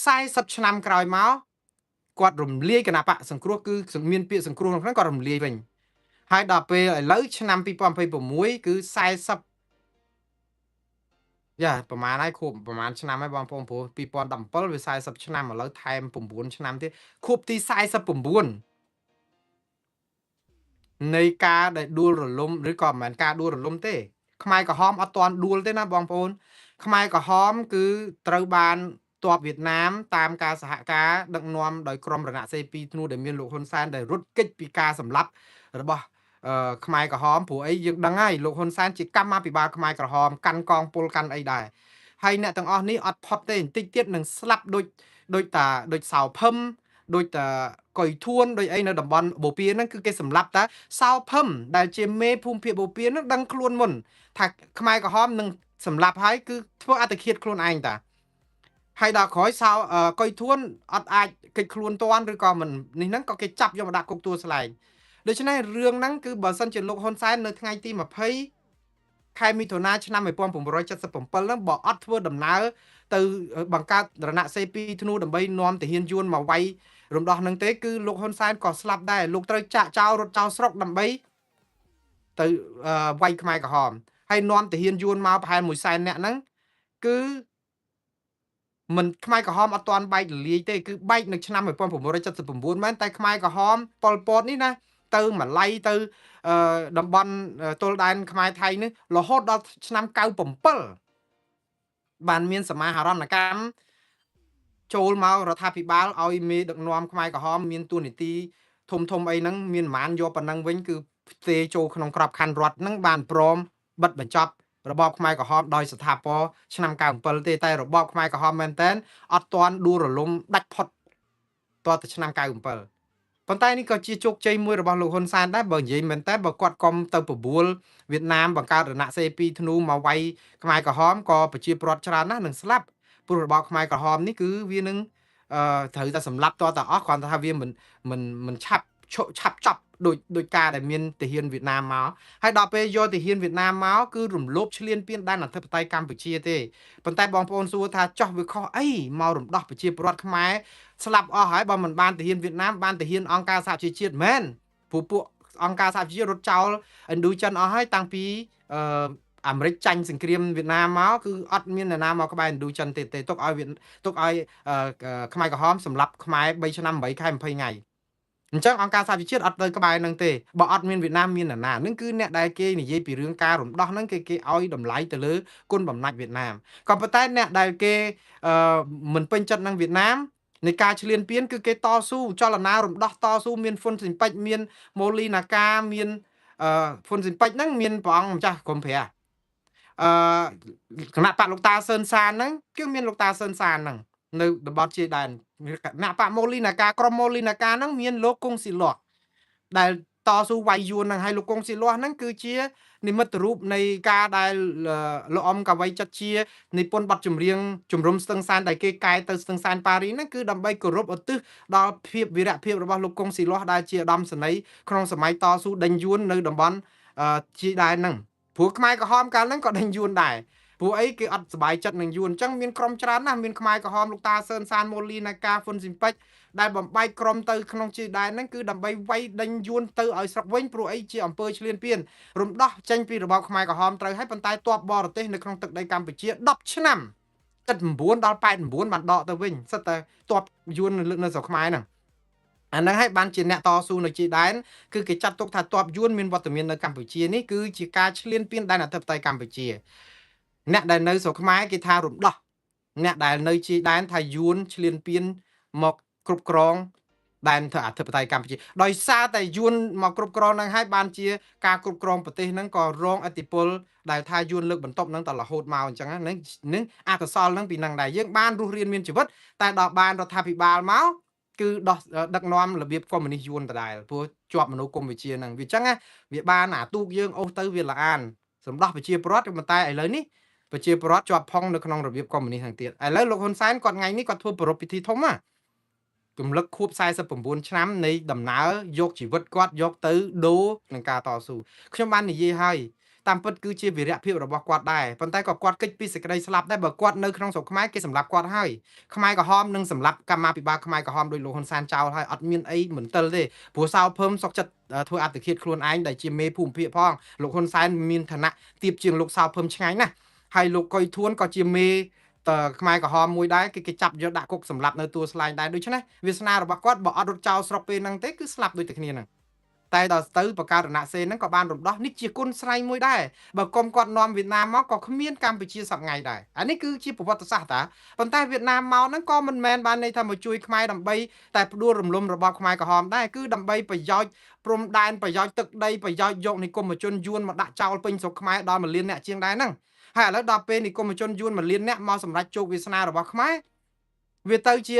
40ឆ្នាំក្រោយមកគាត់រំលាយគណបក្សសង្គ្រោះគឺមានពាក្យសង្គ្រោះក្នុងគាត់រំលាយវិញហើយដល់ពេលឥឡូវឆ្នាំ2026គឺ40យ៉ាប្រហែលហើយខួបប្រហែលឆ្នាំហើយបងប្អូនព្រោះ2017វា40ឆ្នាំឥឡូវថែម9ឆ្នាំទៀតខួបទី49នៃការដែលដួលរលំឬក៏មិនមែនការដួលរលំទេខ្មែរក្រហមអត់ទាន់ដួលទេណាបងប្អូនខ្មែរក្រហមគឺត្រូវបានទ័ពវៀតណាមតាមការសហការដឹកនាំដោយក្រុមរណសេរី2ធ្នូដែលមានលោកហ៊ុនសែនដែលរត់គេចពីការសម្លាប់របស់ខ្មែរក្រហមព្រោះអីយើងដឹងហើយលោកហ៊ុនសែនជាកម្មាភិបាលខ្មែរក្រហមកាន់កងពលកាន់អីដែរហើយអ្នកទាំងអស់នេះអត់ផុតទេបន្តិចទៀតនឹងស្លាប់ដូចដូចតាដូចសៅភឹមដូចតាកុយធួនដូចអីនៅតំបន់បូព៌ាហ្នឹងគឺគេសម្លាប់តាសៅភឹមដែលជាមេភូមិភាគបូព៌ាហ្នឹងដឹងខ្លួនមុនថាខ្មែរក្រហមនឹងសម្លាប់ហើយគឺធ្វើអត្តឃាតខ្លួនឯងតាហើយដល់ក្រោយសៅកុយធួនអត់អាចគេចខ្លួនតាន់ឬក៏មិននេះហ្នឹងក៏គេចាប់យកមកដាក់គុកទួលស្លែងដូច្នេះរឿងហ្នឹងគឺបើសិនជាលោកហ៊ុនសែននៅថ្ងៃទី20ខែមិថុនាឆ្នាំ1977ហ្នឹងបើអត់ធ្វើដំណើរទៅបង្កើតរណសេរី2ធ្នូដើម្បីនាំទាហានយួនមកវាយរំដោះនឹងទេគឺលោកហ៊ុនសែនក៏ស្លាប់ដែរលោកត្រូវចាក់ចោលរត់ចោលស្រុកដើម្បីទៅវាយខ្មែរក្រហមហើយនាំទាហានយួនមកប្រហែល100,000នាក់ហ្នឹងគឺមិនខ្មែរក្រហមអត់ទាន់បែករលាយទេគឺបែកនៅឆ្នាំ1979មែនតែខ្មែរក្រហមប៉ុលពតនេះណា ទៅម៉ាឡៃទៅតំបន់ទល់ដែនខ្មែរថៃនេះរហូតដល់ឆ្នាំ97បានមានសមាហរណកម្មចូលមករដ្ឋាភិបាលឲ្យមេដឹកនាំខ្មែរក្រហមមានទួនាទីធំធំអីហ្នឹងមានប្រមាណយកប៉ុណ្ណឹងវិញគឺផ្ទេចូលក្នុងក្របខ័ណ្ឌរដ្ឋហ្នឹងបានព្រមបិទបញ្ចប់របបខ្មែរក្រហមដោយស្ថាពរឆ្នាំ97ទេតែរបបខ្មែរក្រហមមែនតែនអត់ទាន់ដួលរលំដាច់ផុតតទៅឆ្នាំ97ប៉ុន្តែនេះក៏ជាជោគជ័យមួយរបស់លោកហ៊ុនសែនដែរបើនិយាយមែនតើបើគាត់កុំទៅបបួលវៀតណាមបង្កើតរណសេរី2ធ្នូមកវាយខ្មែរក្រហមក៏ប្រជាពលរដ្ឋច្រើនណាស់នឹងស្លាប់ព្រោះរបបខ្មែរក្រហមនេះគឺវានឹងត្រូវតែសម្លាប់តតែអស់គ្រាន់តែថាវាមិនឆាប់ឆាប់ចប់ដោយការដែលមានទាហានវៀតណាមមកហើយដល់ពេលយកទាហានវៀតណាមមកគឺរំលោភឈ្លានពានដែនអធិបតេយ្យកម្ពុជាទេប៉ុន្តែបងប្អូនសួរថាចោះវាខុសអីមករំដោះប្រជាពលរដ្ឋខ្មែរស្លាប់អស់ហើយបើមិនបានទាហានវៀតណាមបានទាហានអង្គការសហប្រជាជាតិមែនព្រោះពួកអង្គការសហប្រជាជាតិរត់ចោលឥណ្ឌូចិនអស់ហើយតាំងពីអាមេរិកចាញ់សង្គ្រាមវៀតណាមមកគឺអត់មានអ្នកណាមកក្បែរឥណ្ឌូចិនទេទុកឲ្យខ្មែរក្រហមសម្លាប់ខ្មែរ3ឆ្នាំ8ខែ20ថ្ងៃអញ្ចឹងអង្គការសហប្រជាជាតិអត់ទៅក្បែរនឹងទេបើអត់មានវៀតណាមមានអ្នកណានឹងគឺអ្នកដែលគេនិយាយពីរឿងការរំដោះហ្នឹងគេឲ្យតម្លៃទៅលើគុណបំណាច់វៀតណាមក៏ប៉ុន្តែអ្នកដែលគេមិនពេញចិត្តនឹងវៀតណាមនៃការឈ្លានពានគឺគេតស៊ូចលនារំដោះតស៊ូមានហ្វុនស៊ីនពេជ្រមានម៉ូលីណាកាមានហ្វុនស៊ីនពេជ្រហ្នឹងមានព្រះអង្គម្ចាស់ក្រុមព្រះគណៈបកលោកតាសឿនសានហ្នឹងគឺមានលោកតាសឿនសានហ្នឹងនៅតំបន់ជាដែនគណៈបកម៉ូលីណាកាក្រុមម៉ូលីណាកាហ្នឹងមានលោកគង់ស៊ីលាស់ដែលតស៊ូវាយយួនហ្នឹងហើយលោកគង់ស៊ីលាស់ហ្នឹងគឺជានិមិត្តរូបនៃការដែលលោកអ៊ំកវីចិត្តជានិពន្ធបទចម្រៀងជំរុំស្ទឹងសែនដែលគេកែទៅស្ទឹងសែនប៉ារីហ្នឹងគឺដើម្បីគោរពឧទ្ទិសដល់ភាពវីរភាពរបស់លោកគង់ស៊ីលាស់ដែលជាឧត្តមសេនីយ៍ក្នុងសម័យតស៊ូដេញយួននៅតំបន់ជាដែនហ្នឹងព្រោះខ្មែរក្រហមកាលហ្នឹងក៏ដេញយួនដែរព្រោះអីគេអត់សប្បាយចិត្តនឹងយួនអញ្ចឹងមានក្រុមច្រើនណាស់មានខ្មែរក្រហមលោកតាសឿនសានម៉ូលីណាកាហ្វុនស៊ីមពេចដែលបំបែកក្រុមទៅក្នុងជាដែនហ្នឹងគឺដើម្បីវាយដេញយួនទៅឲ្យស្រុកវិញព្រោះអីជាអំពើឈ្លានពានរំដោះចេញពីរបបខ្មែរក្រហមត្រូវហើយប៉ុន្តែទ័ពបរទេសនៅក្នុងទឹកដីកម្ពុជា10ឆ្នាំ79ដល់89បានដកទៅវិញសិតតែទ័ពយួននៅស្រុកខ្មែរហ្នឹងអាហ្នឹងហើយបានជាអ្នកតស៊ូនៅជាដែនគឺគេចាត់ទុកថាទ័ពយួនមានវត្តមាននៅកម្ពុជានេះគឺជាការឈ្លានពានដែនអធិបតេយ្យកម្ពុជាអ្នកដែលនៅស្រុកខ្មែរគេថារំដោះអ្នកដែលនៅជាដែនថាយួនឈ្លានពានមកគ្រប់គ្រងដែនអធិបតេយ្យកម្ពុជាដោយសារតែយួនមកគ្រប់គ្រងនឹងហើយបានជាការគ្រប់គ្រងប្រទេសហ្នឹងក៏រងឥទ្ធិពលដែលថាយួនលើកបន្ទប់ហ្នឹងតរហូតមកអញ្ចឹងហ្នឹងនឹងអកុសលហ្នឹងពីហ្នឹងដែរយើងបានរស់រានមានជីវិតតែដល់បានរដ្ឋាភិបាលមកគឺដោះដឹកនាំរបៀបកុម្មុយនីសយួនដដែលព្រោះជាប់មនោគមវិជ្ជាហ្នឹងវាអញ្ចឹងណាវាបានអាទូកយើងអូសទៅវាល្អអានសម្ដោះប្រជាពលរដ្ឋប៉ុន្តែឥឡូវនេះប្រជាពលរដ្ឋជាប់ផុងនៅក្នុងរបៀបកុម្មុយនីសហ្នឹងទៀតឥឡូវលោកហ៊ុនសែនគាត់ថ្ងៃនេះគាត់ធ្វើប្រារព្ធពិធីធំណាគំលឹកខួប49ឆ្នាំនៃដំណើរយកជីវិតគាត់យកទៅដូរនឹងការតស៊ូខ្ញុំបាននិយាយហើយតាមពិតគឺជាវីរភាពរបស់គាត់ដែរប៉ុន្តែក៏គាត់គេចពីសេចក្តីស្លាប់ដែរបើគាត់នៅក្នុងស្រុកខ្មែរគេសម្លាប់គាត់ហើយខ្មែរក្រហមនឹងសម្លាប់កម្មាភិបាលខ្មែរក្រហមដោយលោកហ៊ុនសែនចោលហើយអត់មានអីមន្ទិលទេព្រោះសៅភឹមសុកចិត្តធ្វើអត្តឃាតខ្លួនឯងដែលជាមេភូមិភាគផងលោកហ៊ុនសែនមានឋានៈទាបជាងលោកសៅភឹមឆ្ងាយណាស់ហើយលោកកុយធួនក៏ជាមេតខ្មែរក្រហមមួយដែរគេចាប់យកដាក់គុកសម្លាប់នៅទួលស្លែងដែរដូច្នេះវាសនារបស់គាត់បើអត់រត់ចោលស្រុកពេលហ្នឹងទេគឺស្លាប់ដូចតែគ្នាហ្នឹងតែដល់ទៅបការណសេនហ្នឹងក៏បានរំដោះនេះជាគុណស្រ័យមួយដែរបើកុំគាត់នាំវៀតណាមមកក៏គ្មានកម្ពុជាសប្ងៃដែរអានេះគឺជាប្រវត្តិសាស្ត្រតាប៉ុន្តែវៀតណាមមកហ្នឹងក៏មិនមែនបានន័យថាមកជួយខ្មែរដើម្បីតែផ្ដួលរំលំរបបខ្មែរក្រហមដែរគឺដើម្បីប្រយោជន៍ព្រំដែនប្រយោជន៍ទឹកដីប្រយោជន៍យកនិគមជនយួនមកដាក់ចោលពេញស្រុកខ្មែរដល់1លានអ្នកជាងដែរហ្នឹងហើយឥឡូវដល់ពេលនិគមជនយួន1លានអ្នកមកសម្រេចជោគវាសនារបស់ខ្មែរវាទៅជា